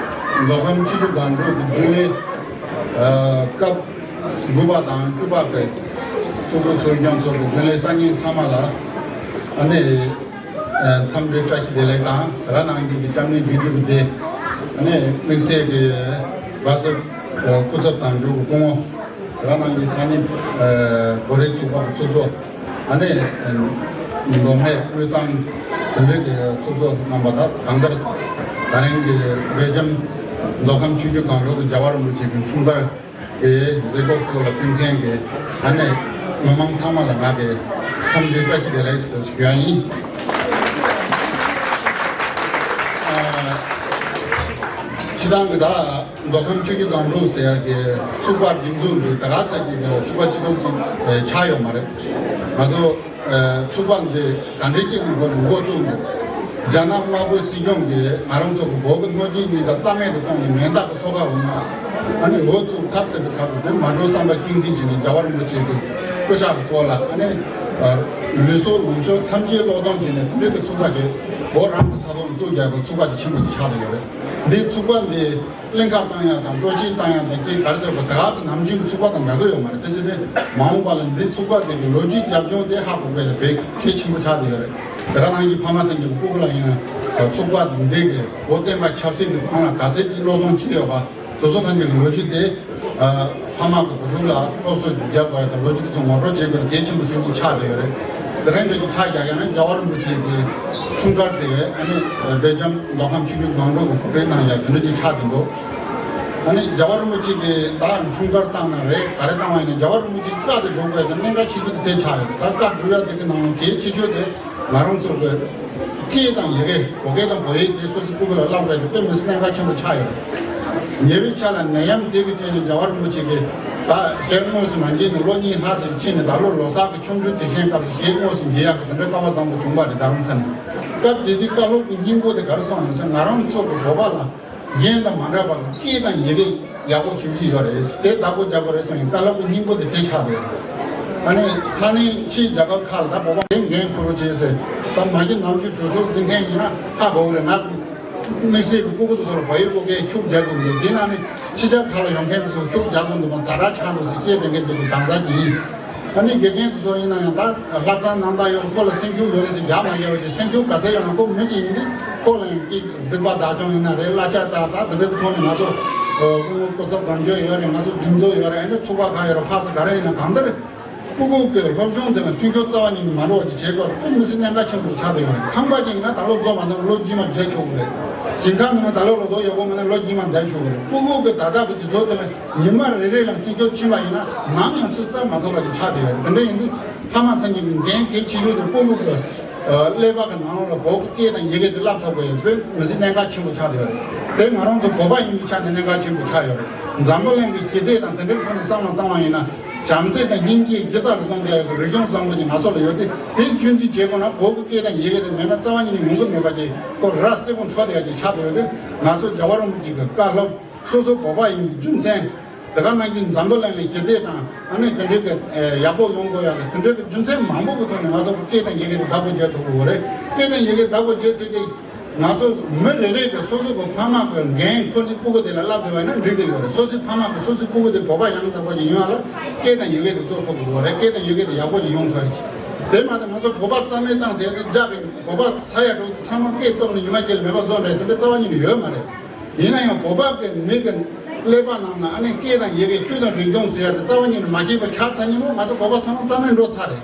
མདོ་ཁམས་ཆུ་བཞི་སྒང་དྲུག་གི་རྒྱུན་ལས། སྐབས་དགུ་པ་དང་བཅུ་པ་གི་ཚོགས་གཙོ་ཚོགས་སྐྱོང་ཚོགས་པའི་རྒྱུན་ལས་སང་ཉིན་ཚང་མ་ལ་ཨ་ནི་འཚམས་འདྲི་བཀྲ་ཤིས་བདེ་ལེགས་དང་། ར་ནང་གི་སྐྱབས་གནས་བི་ཌི་པི་དེ་ཨ་ནི་དམིགས་བསལ་གྱི་བ་སོ་སྐུ་ཚབ་དང་འཇུག་གི་སྐུ་ངོ། ར་ནང་གི་ས་གནས་སྒོ་རའི་ཚོགས་པ་གི་ཚོགས་གཙོ། ཨ་ནི་མདོ་སྨད་དབུས་གཙང་དེ་འདྲའི་གི་ཚོགས་གཙོ་རྣམ་པ་དང་། གང་ལྟར་ད་རིང་གི་སྦེལ་ཇམ་མདོ་ཁམས་ཆུ་བཞི་སྒང་དྲུག་གི་རྒྱལ་བ་རིན་པོ་ཆེ་གི་འཁྲུངས་སྐར་གྱི་མཛད་སྒོ་ཁག་ལ་ཕེབས་མཁན་གྱི་ཨ་ནི་མི་མང་ཚང་མ་ལ་ང་གི་འཚམས་འདྲི་བཀྲ་ཤིས་བདེ་ལེགས་ཞུ་ཡ་ཡིན། ཨ། སྤྱི་བཏང་གི་ད་མདོ་ཁམས་ཆུ་བཞི་སྒང་དྲུག་ཟེར་ཡ་གི་ཚོགས་པ་སྒྲིག་འཛུགས་འདི་ད་ག་ཚད་ཅིག་གི་ཚོགས་པ་སྤྱི་ཚོགས་ཅིག་ཆགས་ཡོད་མ་རེད། ང་ཚོ་ཚོགས་པ་འདི་ག་འདྲ་ཅིག་གི་སྒོ་ནས་འགོ་བཙུགས་འདུག་རྒྱ་ནག་དམར་པོའི་སྲིད་གཞུང་གིས་ང་རང་ཚོ་གི་བོད་ཀྱི་སྣོད་བཅུད་གཉིས་ཀ་རྩ་མེད་དུ་གཏོང་ནས་མེ་མདའ་གི་སོ་ཁ་འོང་ན། ཨ་ནི་འུ་ཐུག་ཐབས་ཟད་པའི་ཁ་ཐུག་དེ་མ་འགྲོ་བསམ་པ་གཅིག་མཐུན་བྱས་ནས་རྒྱལ་བ་རིན་པོ་ཆེ་གི་སྐུ་ཕྱག་གི་སྐོར་ལ་ཨ་ནི་ལུས་སྲོག་ལོངས་སྤྱོད་ཐམས་ཅད་བློས་གཏོང་བྱས་ནས་དེ་འདྲའི་གི་ཚོགས་པ་དེ་བོད་རང་གི་ས་ཐོག་ལ་བཙུགས་རྒྱག་གི་ཚོགས་པ་དེ་ཆེན་པོ་ཞིག་ཆགས་བསྡད་ཡོད་རེད། འདིའི་ཚོགས་པ་འདི་གླིང་ཁ་བཏང་ཡག་དང་སྤྲོ་སྐྱིད་བཏང་ཡག་དང་ཅིག་ག་རེ་ཟེར་བ་དེ་ག་ཚོད་ནམ་རྒྱུན་གྱི་ཚོགས་པ་དང་འདྲ་གི་ཡོད་མ་རེད། དེ་བྱས་ནས་མ་འོངས་པ་ལ་འདི་ཚོགས་པ་དེ་གི་ལོ་རྒྱུས་རྒྱབ་ལྗོངས་དེ་ཧ་གོ་དགོས་དེ་བས་གལ་ཆེན་པོ་ཆགས་བསྡད་ཡོད་རེད། དེ་ག་ནང་བཞིན་ཕ་མ་ཐམས་ཅད་ཀྱི་སྤུ་གུ་ལ་ཡིན་ན་ཚོགས་པ་འདི་གི་བོད་བསྟན་པ་ཆབ་སྲིད་ཀྱི་ཐོག་ལ་ག་ཚད་ཅིག་བློས་གཏོང་བྱས་ཡོད་པ་དེ་ཚོ་ཐམས་ཅད་ཀྱི་ལོ་རྒྱུས་དེ་ཕ་མ་གི་བུ་ཕྲུག་ལ་སློབ་གསོ་རྒྱག་དགོས་ཡ་དང་ལོ་རྒྱུས་དེ་ཚོ་ངོ་སྤྲོད་བྱེད་དགོས་དེ་གལ་ཆེན་པོ་ཤིན་ཏུ་ཆགས་བསྡད་ཡོད་རེད། དེ་རིང་འདྲ་ཅིག་ཆགས་རྒྱག་ཡ་ན་རྒྱལ་བ་རིན་པོ་ཆེ་གི་འཁྲུངས་སྐར་དེ་ཨ་ནི་སྦེལ་ཇམ་མདོ་ཁམས་ཆུ་བཞི་སྒང་དྲུག་གི་གོ་སྒྲིག་གནང་ཡ་དེ་འདྲ་ཅིག་ཆགས་བསྡད་འདུག་ཨ་ནི་རྒྱལ་བ་རིན་པོ་ཆེ་གི་ད་འཁྲུངས་སྐར་བཏང་ན་རེད། ག་རེ་བཏང་བ་ཡིན་ན་རྒྱལ་བ་རིན་པོ་ཆེ་བཀའ་དེ་སྒྲུབ་དགོས་ཡ་དེ་གནད་འགག་ཆེ་ཤོས་དེ་དེ་ཆགས་ཡོད་རེད། ད་བཀའ་སྒྲུབ་ཡ་དེ་གི་ནང་ལ་གལ་ཆེ་ཤོས་དེ་ང་རང་ཚོ་གི་སྐད་དང་ཡི་གེ། བོད་སྐད་དང་བོད་ཡིག་དེ་སོ་སོའི་སྤུ་གུ་ལ་བསླབ་དགོས་དེ་དཔེ་མི་སྲིད་གནད་འགག་ཆེན་པོ་ཆགས་ཡོད་རེད། ཉེ་བའི་ཆར་ལ་ནད་ཡམས་དེ་གི་རྐྱེན་ནས་རྒྱལ་བ་རིན་པོ་ཆེ་གིས་ད་ཞལ་དངོས་སུ་མ་མཇལ་ནས་ལོ་གཉིས་ལྷག་ཙམ་ཕྱིན་ནས་ད་ལོ་ལོ་གསར་གི་ཆོ་འཕྲུལ་དུས་ཆེན་སྐབས་སུ་ཞལ་དངོས་སུ་མཇལ་ཡག་གི་དེ་འདྲའི་སྐལ་བ་བཟང་པོ་བྱུང་བ་རེད། རྡ་རམ་ས་ནས། སྐབས་དེ་དུས་བཀའ་སློབ་ཀྱི་སྙིང་པོ་དེ་ག་རེ་གསུངས་ཡིན་ཟེར་ན། ང་རང་ཚོ་གི་བོད་པ་ལ་གཞན་དང་མ་འདྲ་བར་སྐད་དང་ཡི་གེ་ཡག་པོ་ཞེ་པོ་ཅིག་ཡོད་རེད། དེ་བདག་པོ་རྒྱག་དགོས་རེད་གསུངས་ཡིན། བཀའ་སློབ་ཀྱི་སྙིང་པོ་དེ་དེ་ཆགས་རེད། ཨ་ནི་ས་གནས་ཕྱིའི་རྒྱལ་ཁབ་ཁག་ལ་ད་བོད་པ་དེ་འགན་འཁུར་རོགས་བྱེད་ཟེར། ད་མ་གཞི་ནམ་རྒྱུན་གྲོས་ཚོགས་ཟིན་མཁན་ཡིན་ན་ཧ་གོ་གི་རེད། ང་དམིགས་བསལ་གྱི་སྤུ་གུ་དེ་ཚོ་ལ་བལ་ཡུལ་སློབ་གྲྭའི་ཤུགས་རྒྱག་དགོས་འདུག་དེ་ནང་ནས་ཕྱི་རྒྱལ་ཁག་ལ་ཡོང་མཁན་དེ་ཚོ་ཤུགས་རྒྱག་དགོས་འདུག་མ་ཛ་དྲག་ཆགས་འདུག་ཟེར་བཤད་བསྡད་མཁན་དེ་ཚོ་དྭངས་གསལ་གྱི་ཡིན། ཨ་ནི་དགེ་རྒན་དེ་ཚོ་ཡིན་ན་ཡང་ད་ལྷག་བསམ་རྣམ་དག་ཡོད་རེད། ཁོ་ལ་སེམས་ཤུགས་ཡོད་རེད་ཟེར་རྒྱག་མ་རྒྱག་པ་ཅིག་སེམས་ཤུགས་ག་ཚད་ཡོད་ན་ཁོ་མི་གཅིག་ཡིན་དུས་ཁོ་ལ་ཡང་ཅིག་གཟིགས་པ་བདག་སྐྱོང་ཡིན་ན་རེད། གླ་ཆ་ད་ད་དེ་འདྲའི་ཐོག་ནས་ང་ཚོ་སྐུ་ངོ་སྐུ་ཚབ་དོན་གཅོད་ཡོད་རེད། ང་ཚོ་སྒྲིག་འཛུགས་ཡོད་རེད། ཨ་ནི་ཚོགས་པ་ཁག་ཡོད་རེད། ཕར་ཚུར་ག་རེ་ཡིན་ན་གང་ལྟར་སྤུ་གུ་གི་སློབ་སྦྱོང་དེ་ལ་མཐུན་ཕྱོགས་རྩ་བ་ཉིད་ནས་མ་འགྲོ་བ་ཅིག་བྱེད་དགོས་དེ་མི་སྲིད་གནད་འགག་ཆེན་པོ་ཆགས་བསྡད་ཡོད་རེད། ཁང་པ་ཅིག་ཡིན་ན་ད་ལོ་བཟོ་མ་ཐུབ་ན་ལོ་རྗེས་མ་བརྗེ་ཆོག་གི་རེད། ཞིང་ཁ་ནང་ན་ད་ལོ་ལོ་ཏོག་ཡག་པོ་མེད་ན་ལོ་རྗེས་མ་འདེབས་ཆོག་གི་རེད། སྤུ་གུ་གི་ད་ལྟ་གི་དུས་ཚོད་དེ་ལ་ཉི་མ་རེ་རེ་ལ་མཐུན་ཕྱོགས་ཕྱིན་པ་ཡིན་ན་ནམ་ཡང་ཚུར་གསར་མ་ཐོབ་པ་ཅིག་ཆགས་བསྡད་ཡོད་རེད། དེ་འདྲ་ཡིན་དུས་ཕ་མ་ཐམས་ཅད་ཀྱི་འགན་གལ་ཆེ་ཤོས་དེ་སྤུ་གུ་གི་ཀླད་པ་གི་ནང་ལོགས་ལ་བོད་ཀྱི་སྐད་དང་ཡི་གེ་དེ་བསླབ་ཐུབ་དགོས་ཡོད་པས་མི་སྲིད་གནད་འགག་ཆེན་པོ་ཆགས་བསྡད་ཡོད་རེད། དེ་ང་རང་ཚོ་བོད་པ་ཡིན་པའི་ཆ་ནས་གནད་འགག་ཆེན་པོ་ཆགས་ཡོད་རེད། འཛམ་བུ་གླིང་གི་ཞི་བདེ་དང་དེ་འདྲའི་ཐོག་ནས་བསམ་བློ་བཏང་བ་ཡིན་ན། བྱམས་བརྩེ་དང་སྙིང་རྗེ་གཞི་རྩར་བཟུང་བསྡད་ཡག་གི་རིག་གཞུང་བཟང་པོ་ཅིག་ང་ཚོ་ལ་ཡོད་དུས། དེ་སྐྱོན་འཛུགས་བྱེད་དགོས་ན་བོད་ཀྱི་སྐད་དང་ཡི་གེ་དེ་མེད་ན་རྩ་བ་ཉིད་ནས་ཡོང་གི་མེད་པ་དེ་ཁོ་ར་སེར་པོ་འཕྲོ་བསྡད་ཡག་ཅིག་ཆགས་བསྡད་ཡོད་དུས། ང་ཚོ་རྒྱལ་བ་རིན་པོ་ཆེ་གི་བཀའ་སློབ། སོ་སོ་བོད་པ་ཡིན་པའི་རྒྱུ་མཚན། དེ་ག་ནང་བཞིན་འཛམ་བུ་གླིང་ལ་ཞི་བདེ་དང་ཨ་ནི་དེ་འདྲའི་གི་ཡག་པོ་ཡོང་དགོས་ཡག་གི་དེ་འདྲའི་གི་རྒྱུ་མཚན་མང་པོ་གི་ཐོག་ནས་ང་ཚོ་སྐད་དང་ཡི་གེ་དེ་བདག་པོ་བྱེད་ཐུབ་དགོས་རེད། སྐད་དང་ཡི་གེ་བདག་པོ་བྱེད་ཟེར་ཏེ། ང་ཚོ་མི་རེ་རེ་གི་སོ་སོ་གི་ཕ་མ་གི་འགན་ཁུར་ནས་སྤུ་གུ་དེ་ལ་བསླབ་བསྡད་པ་ཡིན་ན་འགྲིག་བསྡད་ཡོད་རེད། སོ་སོའི་ཕ་མ་གི་སོ་སོའི་སྤུ་གུ་དེ་བོད་པ་ཡང་དག་པ་ཅིག་ཡོང་ཡག་ལ་སྐད་དང་ཡི་གེ་དེ་གཙོ་ཐུབ་དགོས་རེད། སྐད་དང་ཡི་གེ་དེ་ཡག་པོ་ཅིག་ཡོང་ཐུབ་ཡག་གི། དེ་མ་གཏོགས་ང་ཚོ་བོད་པ་རྩ་མེད་བཏང་ཟེར་ཏེ་རྒྱ་གི་བོད་པ་ས་ཡ་དྲུག་ཚང་མ་སྐད་སྟོབས་ནས་ཉི་མ་སྐྱེལ་མེད་པ་བཟོ་འདྲ་དེ་འདྲ་རྩ་བ་ཉིད་ནས་ཡོད་མ་རེད། ཡིན་ན་ཡང་བོད་པ་གི་མི་གི་ཀླད་པ་ནང་ན་ཨ་ནི་སྐད་དང་ཡི་གེ་ཆོས་དང་རིག་གཞུང་ཟེར་ཡག་དེ་རྩ་བ་ཉིད་ནས་མ་ཤེས་པ་ཆགས་ཚར་ཉིན་མོ་ང་ཚོ་བོད་པ་ཚང་མ་རྩ་མེད་འགྲོ་ཚར་རེད།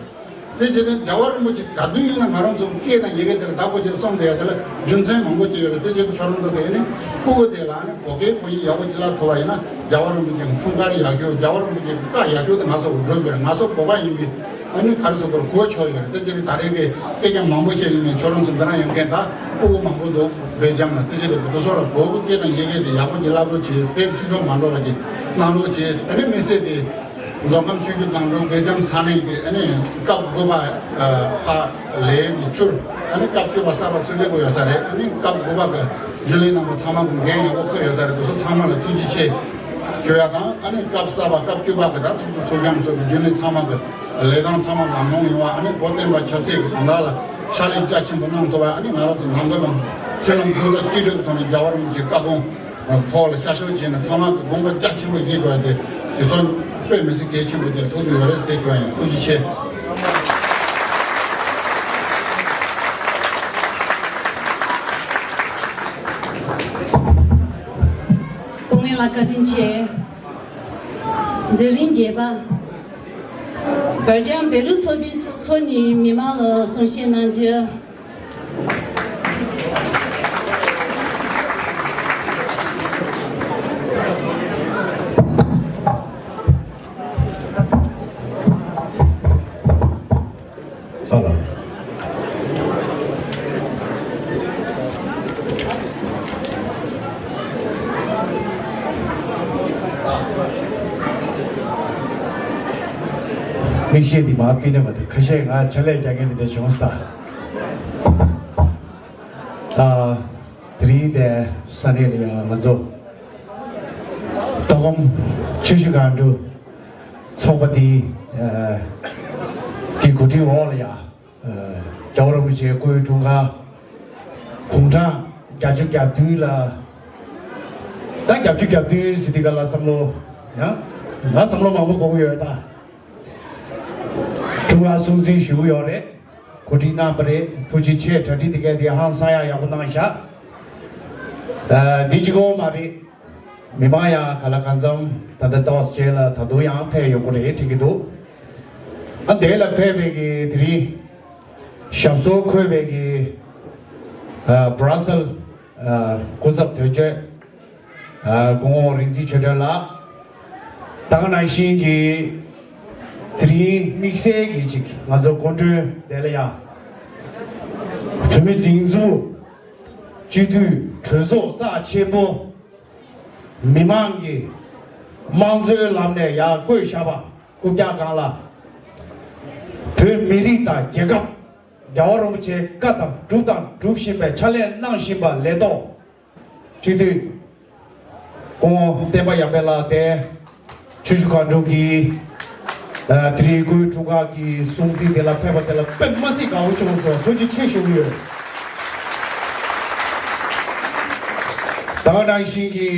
དེ་བྱས་ཏེ་རྒྱལ་བ་རིན་པོ་ཆེ་ག་དུས་ཡིན་ན་ང་རང་ཚོ་སྐད་དང་ཡི་གེ་དེ་ལ་བདག་པོ་བྱེད་གསུངས་བསྡད་ཡག་དེ་ལ་རྒྱུ་མཚན་མང་པོ་ཅིག་ཡོད་རེད། དེ་བྱས་ཏེ་ཁྱོད་རང་ཚོ་གིས་ཨ་ནི་སྤུ་གུ་དེ་ལ་ཨ་ནི་བོད་སྐད་བོད་ཡིག་ཡག་པོ་ཅིག་བསླབ་ཐུབ་པ་ཡིན་ན་རྒྱལ་བ་རིན་པོ་ཆེ་གི་འཁྲུངས་སྐར་ཡག་ཤོས། རྒྱལ་བ་རིན་པོ་ཆེ་གི་བཀའ་ཡག་ཤོས་དེ་ང་ཚོ་གི་སྒྲུབ་ཡོད་རེད། ང་ཚོ་བོད་པ་ཡིན་པའི་ཨ་ནི་ག་རེ་ཟེར་དགོས་རེད། གོ་ཆོད་ཡོད་རེད། དེ་བྱས་ཏེ་ད་རེས་ཀྱི་སྐད་རྐྱང་མང་པོ་བཤད་ཡིན་ནའི་ཁྱོད་རང་ཚོ་འདི་ན་ཡོད་མཁན་ད་སྤུ་གུ་མང་པོ་འདུག་སྦེལ་ཇམ་ལ། དེ་བྱས་ཏེ་དེ་ཚོ་ལ་བོད་ཀྱི་སྐད་དང་ཡི་གེ་དེ་ཡག་པོ་ཅིག་བསླབ་རོགས་བྱེད། དེ་འཐུས་ཤོར་མ་འགྲོ་བ་ཅིག་གནང་རོགས་བྱེད། དེ་ནས་དམིགས་བསལ་དེ་མདོ་ཁམས་ཆུ་བཞི་སྒང་དྲུག་སྦེལ་ཇམ་ས་གནས་ཀྱི་ཨ་ནི་སྐབས་དགུ་པ་ཕ་ལས་ཀྱི་ཆུར་ཨ་ནི་སྐབས་བཅུ་པ་གསར་པ་སུ་སླེབས་དགོས་ཡོད་ས་རེད། ཨ་ནི་སྐབས་དགུ་པ་གི་རྒྱུན་ལས་རྣམ་པ་ཚང་མ་གི་འགན་ཡག་པོ་ཁུར་ཡོད་ས་རེད། དེ་ཚོ་ཚང་མ་ལ་ཐུགས་རྗེ་ཆེ་ཞུ་ཡག་དང་། ཨ་ནི་སྐབས་གསར་པ་སྐབས་བཅུ་པ་གི་ད་ཚོགས་གཙོ་ཚོགས་རྒྱམ་སོགས་ཀྱི་རྒྱུན་ལས་ཚང་མ་གི་ལས་སྟངས་ཚང་མ་ལམ་ལྷོང་ཡོང་བ། ཨ་ནི་བོད་བསྟན་པ་ཆབ་སྲིད་ཀྱི་དོན་དག་ལ་ཕྱག་ལས་རྒྱ་ཆེན་པོ་གནང་ཐུབ་པ། ཨ་ནི་ང་རང་ཚོ་ནང་ཁུལ་ལ་ཆོས་ལུགས་འགྲོ་ས་གཅིག་སྒྲིལ་གྱི་ཐོག་ནས་རྒྱལ་བ་རིན་པོ་ཆེའི་བཀའ་དགོངས་ཐོག་ལ་ཤར་ཤོར་བྱས་ནས་ཚང་མ་གི་དགོངས་པ་རྒྱ་ཆེན་པོ་བཞེས་དགོས་ཏེ། དེ་ཚོ་དཔེ་མི་སྲིད་གལ་ཆེན་པོ་དེར་ཐུག་གི་ཡོད་རེད་ཟེར་ཞུ་བ་ཡིན། ཐུགས་རྗེ་ཆེ། སྐུ་ངོ་ལ་བཀའ་དྲིན་ཆེ། མཛད་རིམ་རྒྱས་པ། སྦེལ་ཇམ་བོད་རིགས་ཚོགས་པའི་ཚོགས་གཙོ་ནས་མི་མང་ལ་གསུང་བཤད་གནང་རྒྱུ། ཨ་ལ། མིག་ཤེལ་འདི་མར་ཕུད་ན་མ་གཏོགས་ཁ་ཤས་ང་ཕྱག་ལས་རྒྱག་མཁན་འདི་འདྲ་བྱུང་སོང་། ཨ། དེ་རིང་དེ་ས་གནས་ལ་ཡང་ང་ཚོ་མདོ་ཁམས་ཆུ་བཞི་སྒང་དྲུག་ཚོགས་པ་འདི་གི་གོ་སྒྲིག་འོག་ལ་ཡང་རྒྱལ་བ་རིན་པོ་ཆེའི་སྐུའི་འཁྲུངས་སྐར་དགུང་གྲངས་བརྒྱད་ཅུ་གྱ་བདུན་ལ། ད་བརྒྱད་ཅུ་གྱ་བདུན་ཟེར་དུས་ག་ལ་བསམ་བློ་ཡང་ང་བསམ་བློ་མང་པོ་འཁོར་གྱི་ཡོད་ད། འཁྲུངས་སྐར་སྲུང་བརྩི་ཞུ་གི་ཡོད་རེད། གོ་སྒྲིག་གནང་བ་རེད། ཐུགས་རྗེ་ཆེ། གྲ་སྒྲིག་དེ་གས་དེ་ཧང་སང་ཡག་ཡག་པོ་གནང་བཞག་ཨ། འདི་གཅིག་པོ་མ་རེད། མི་མང་ཡང་ག་ལ་གང་འཚམ་ད་ལྟ་ཏོག་ཙམ་ལ་ད་དུང་ཡང་ཕེབས་ཡོང་གི་རེད་དྲན་གྱི་འདུག་ཨ། དེ་ལ་ཕེབས་པའི་གི་དེ་རིང་ཞབས་སོར་འཁོད་པའི་གི་ཨ། བྷ་ར་སེལ་ཨ། སྐུ་ཚབ་དོན་གཅོད་ཨ། སྐུ་ངོ་རིག་འཛིན་ཆོས་སྒྲོན་ལགས། ད་ག་ནང་བཞིན་གྱི་དེ་རིང་དམིགས་བསལ་གྱི་ཅིག་ང་ཚོ་སྐུ་མགྲོན་དེ་ལ་ཡང་བོད་མི་སྒྲིག་འཛུགས་སྤྱི་འཐུས་གྲོས་ཚོགས་རྩ་ཆེན་པོ། མི་མང་གིས་དམངས་གཙོའི་ལམ་ནས་ཡར་བསྐོས་བཞག་པ་རྐུབ་བཀྱག་སྒང་ལ། བོད་མི་རིགས་དང་རྒྱལ་ཁབ། རྒྱལ་བ་རིན་པོ་ཆེའི་བཀའ་དང་སྒྲུབ་དང་སྒྲུབ་བཞིན་པའི་ཕྱག་ལས་གནང་བཞིན་པ་ལས་ཐོག་སྤྱི་འཐུས་སྐུ་ངོ་བསྟན་པ་ཡར་འཕེལ་ལགས་དེ་ཆུ་བཞི་སྒང་དྲུག་གི་ཨ། དེ་རིང་སྐུའི་འཁྲུངས་སྐར་གྱི་སྲུང་བརྩི་དེ་ལ་ཕེབས་པ་དེ་ལ་དཔེ་མ་སྲིད་དགའ་བོ་བྱུང་སོང་། ཐུགས་རྗེ་ཆེ་ཞུ་གི་ཡོད། ད་ག་ནང་བཞིན་གྱི་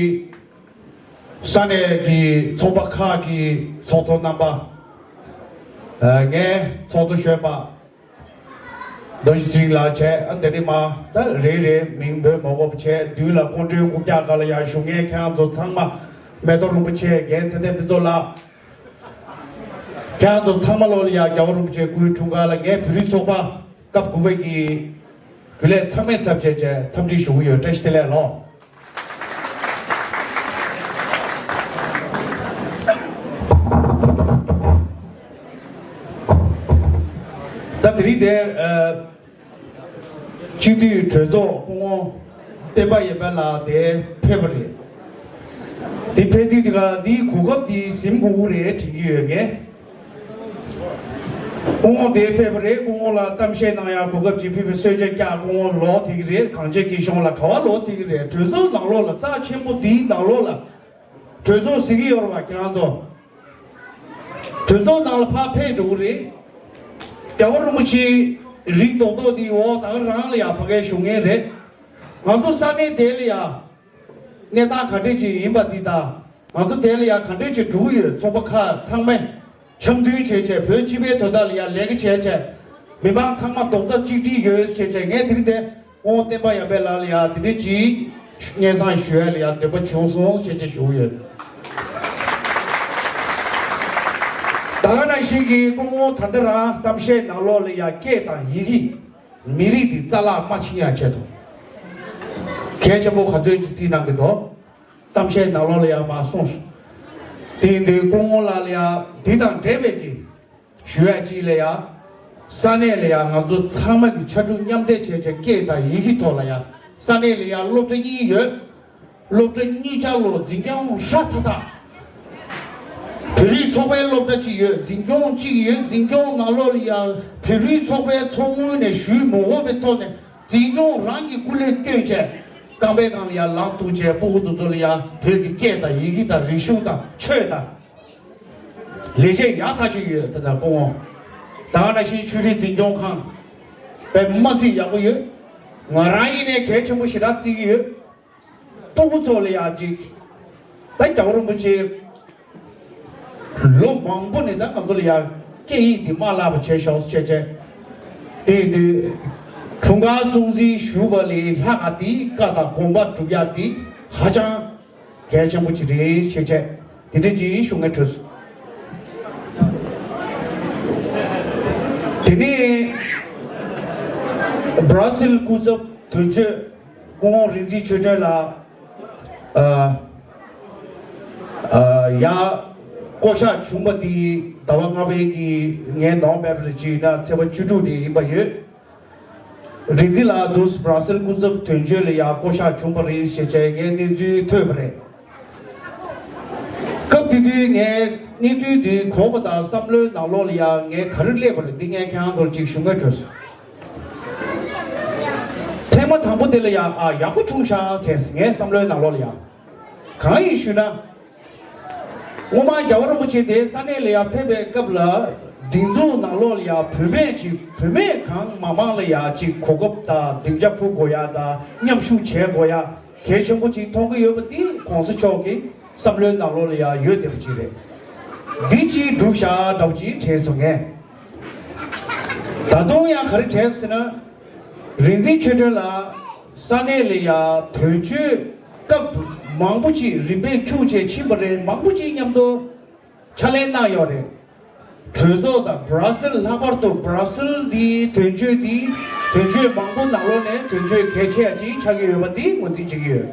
ས་གནས་ཀྱི་ཚོགས་པ་ཁག་གི་ཚོགས་གཙོ་རྣམ་པ། ཨ། ངའི་ཚོགས་གཙོ་གཞོན་པ་རྡོ་རྗེ་ཚེ་རིང་ལགས་བྱས། ཨ། དེ་ནས་མ་ད་རེ་རེ་མིང་འབོད་མ་དགོས་པ་བྱས། མདུན་ལ་སྐུ་མགྲོན་རྐུབ་བཀྱག་སྒང་ལ་ཡར་བཞུགས་མཁན་ཁྱེད་རང་ཚོ་ཚང་མ། མེ་ཏོག་རིན་པོ་ཆེ། རྒན་ཚེ་བརྟན་ཕུན་ཚོགས་ལགས། ཁྱེད་རང་ཚོ་ཚང་མ་ལོ་ལ་ཡ་རྒྱལ་བ་རིན་པོ་ཆེའི་སྐུའི་འཁྲུངས་སྐར་ལ་ངའི་བོད་རིགས་ཚོགས་པ་སྐབས་དགུ་པའི་གི་རྒྱུན་ལས་ཚང་མས་ཚབ་བྱས་བྱས་འཚམས་འདྲི་ཞུ་གི་ཡོད། བཀྲ་ཤིས་བདེ་ལེགས་ལོ། ད་དེ་རིང་དེ་ཨ། སྤྱི་འཐུས་གྲོས་ཚོགས་སྐུ་ངོ་བསྟན་པ་ཡར་འཕེལ་ལགས་དེ་ཕེབས་པ་རེད། དེ་ཕེབས་དུས་དེ་ག་དེའི་གོ་སྐབས་དེ་ཟིན་དགོས་ཀྱི་རེད་དྲན་གྱི་ཡོད། ངས་ སྐུ་ངོ་དེ་ཕེབས་པ་རེད། སྐུ་ངོ་ལ་གཏམ་བཤད་གནང་ཡག་གོ་སྐབས་ཅིག་ཕུལ་བའི་གསོལ་ཇ་བཀྱག་སྐུ་ངོ་ལོག་ཐིག་རེད། གངས་ཅན་སྐྱིད་གཤོངས་ལ་ག་བ་ལོག་ཐིག་རེད། གྲོས་ཚོགས་ནང་ལོགས་ལ་རྩ་ཆེན་པོ་འདིའི་ནང་ལོགས་ལ་གྲོས་ཚོགས་ཟེར་གི་ཡོད་རེད་བ། ཁྱེད་རང་ཚོ་གྲོས་ཚོགས་ནང་ལ་ཕར་ཕེབས་འགྲོ་གི་རེད། རྒྱལ་བ་རིན་པོ་ཆེའི་རིགས་རྡོག་རྡོག་འདི་འོ་ད་ག་རང་ལ་ཡང་ཕ་གིར་བཞུགས་མཁན་རེད། ང་ཚོ་ས་གནས་དེ་ལ་ཡང་གནས་སྟངས་ག་འདྲས་ཅིག་ཡིན་པ་འདི་དང་། ང་ཚོ་དེ་ལ་ཡང་ག་འདྲས་ཅིག་འགྲོ་གི་ཡོད། ཚོགས་པ་ཁག་ཚང་མས་འཆམ་མཐུན་བྱས་བྱས་བོད་སྤྱི་པའི་དོན་དག་ལ་ཡང་ལས་ཀ་བྱས་བྱས། མི་མང་ཚང་མ་རྡོག་རྩ་གཅིག་སྒྲིལ་ཡོད་བྱས་བྱས། ངས་དེ་རིང་འདིར་སྐུ་ངོ་བསྟན་པ་ཡར་འཕེལ་ལགས་ལ་ཡང་འདི་འདྲས་ཅིག་སྙན་སེང་ཞུ་ཡ་ལ་ཡང་འདོད་པ་བྱུང་སོང་བྱས་བྱས་ཞུ་གི་ཡོད། ད་ག་ནང་བཞིན་གྱི་སྐུ་ངོ་ད་ལྟ་རང་གཏམ་བཤད་ནང་ལོགས་ལ་ཡང་སྐད་དང་ཡི་གེ་མི་རིགས་འདི་རྩ་བརླག་མ་ཕྱིན་ཡ་ཆེད་དུ། གལ་ཆེན་པོ་ག་ཚོད་ཅིག་བརྩིས་གནང་གི་འདུག་གཏམ་བཤད་ནང་ལོགས་ལ་ཡང་མར་གསུངས་སོང་། དེ་ཡིན་དུས་སྐུ་ངོ་ལགས་ལ་ཡང་འདི་དང་འབྲེལ་བའི་གི་ཞུ་ཡ་ཅིག་ལ་ཡང་། ས་གནས་ལ་ཡང་ང་ཚོ་ཚང་མ་གི་ཕྱར་གྲུ་མཉམ་འདེགས་བྱས་བྱས་སྐད་དང་ཡི་གེ་ཐོག་ལ་ཡང་། ས་གནས་ལ་ཡང་སློབ་གྲྭ་གཉིས་ཡོད། སློབ་གྲྭ་གཉིས་ཆ་ལོ་འཛིན་སྐྱོང་ཧྲ་ཐག་ཐག་བོད་རིགས་ཚོགས་པའི་སློབ་གྲྭ་གཅིག་ཡོད། འཛིན་སྐྱོང་གཅིག་ཡོད། འཛིན་སྐྱོང་ནང་ལོགས་ལ་ཡང་བོད་རིགས་ཚོགས་པའི་ཚོགས་དངུལ་ནས་ཞུས་མ་དགོས་པའི་ཐོག་ནས་འཛིན་སྐྱོང་རང་གི་སྐུ་ལས་བསྐྱོན་བྱས། རྐང་པའི་སྒང་ལ་ཡང་ལངས་ཐུབ་བྱས། སྤུ་གུ་དེ་ཚོ་ལ་ཡང་བོད་ཀྱི་སྐད་དང་ཡི་གེ་དང་རིག་གཞུང་དང་ཆོས་དང་། ལས་བྱེད་ཡག་ཐག་ཆོད་ཡོད། ད་ལྟ་སྐུ་ངོ་ད་ག་ནང་བཞིན་ཆོས་རིག་འཛིན་སྐྱོང་ཁང་དཔེ་མ་སྲིད་ཡག་པོ་ཡོད། ང་རང་ཡིན་ནའི་གལ་ཆེན་པོ་ཞེ་དྲག་བརྩི་གི་ཡོད། སྤུ་གུ་ཚོ་ལ་ཡང་ཅིག་ད་རྒྱལ་བ་རིན་པོ་ཆེ་ལོ་མང་པོ་ནས་ད་ང་ཚོ་ལ་ཡང་སྐད་ཡིག་འདི་མ་བརླག་པ་བྱས་ཤོག་ཅེས་བྱས། དེ་ཡིན་དུས་འཁྲུངས་སྐར་སྲུང་བརྩི་ཞུ་བ་ལས་ལྷག་ག་དེ་བཀའ་དང་དགོངས་པ་སྒྲུབ་ཡག་དེ་ཧ་ཅང་གལ་ཆེན་པོ་ཅིག་རེད་ཅེས་བྱས། དེ་འདྲ་ཅིག་ཞུ་ངེས་འཕྲོས་སོང་། དེ་ནས་སྦ་ར་སིལ་སྐུ་ཚབ་དོན་གཅོད་སྐུ་ངོ་རིག་འཛིན་ཆོས་སྒྲོན་ལགས། ཨ། ཨ། ཡར་བསྐོ་གཞག་བྱུང་བ་དེ་ཟླ་བ་ལྔ་པའི་གི་ངའི་ནོ་བེམ་བར་ཅིག་ན་ཚེས་པ་བཅུ་དྲུག་ནས་ཡིན་པ་ཡོད། རིག་འཛིན་ལགས་འདུག་སེ་སྦ་ར་སིལ་སྐུ་ཚབ་དོན་གཅོད་ལ་ཡར་བསྐོ་གཞག་བྱུང་བ་རེད་ཅེས་བྱས་ངས་གནས་ཚུལ་ཐོས་པ་རེད། སྐབས་དེ་དུས་ངས་གནས་ཚུལ་དེ་གོ་བ་དང་བསམ་བློའི་ནང་ལོགས་ལ་ཡང་ངས་ག་རེ་སླེབས་པ་རེད། འདི་ངས་ཁྱེད་རང་ཚོར་ཅིག་ཞུ་འགན་བྲོས་སོང་། ཐེངས་མ་དང་པོ་དེ་ལ་ཡང་ཨ་ཡག་པོ་བྱུང་ཤག་དྲན་སོང་། ངའི་བསམ་བློའི་ནང་ལོགས་ལ་ཡང་། གང་ཡིན་ཞུས་ན། སྔོན་མ་རྒྱལ་བ་རིན་པོ་ཆེ་དེ་ས་གནས་ལ་ཡང་ཕེབས་པའི་སྐབས་ལ་སྒྲིག་འཛུགས་ནང་ལོགས་ལ་ཡང་བུད་མེད་ཅིག་བུད་མེད་གང་མང་མང་ལ་ཡང་ཅིག་གོ་སྐབས་དང་སྡིངས་ཆ་ཕུལ་དགོས་ཡ་དང་མཉམ་ཞུགས་བྱེད་དགོས་ཡ་གལ་ཆེན་པོ་ཅིག་མཐོང་གི་ཡོད་པ་དེ་གོང་ས་མཆོག་གི་བསམ་བློའི་ནང་ལོགས་ལ་ཡང་ཡོད་བསྡད་པ་ཅིག་རེད། འདི་ཅིག་སྒྲུབ་བཞག་འདྲ་པོ་ཅིག་དྲན་སོང་ངས། ད་དུང་ཡང་ག་རེ་དྲན་སོང་ཟེར་ན། རིག་འཛིན་ཆོས་སྒྲོན་ལགས་ས་གནས་ལ་ཡང་དོན་གཅོད་སྐབས་མང་པོ་ཅིག་རིམ་པས་འཁྱུག་བྱས་ཕྱིན་པ་རེད། མང་པོ་ཅིག་མཉམ་དུ་ཕྱག་ལས་གནང་ཡོད་རེད། གྲོས་ཚོགས་དང་སྦ་ར་སིལ། ལྷག་པར་དུ་སྦ་ར་སིལ་འདིའི་དོན་གཅོད་འདི་དོན་གཅོད་མང་པོ་ནང་ལོགས་ནས་དོན་གཅོད་གལ་ཆེ་བ་ཅིག་ཆགས་ཀྱི་ཡོད་པ་འདི་ངོས་འཛིན་བྱེད་ཀྱི་ཡོད།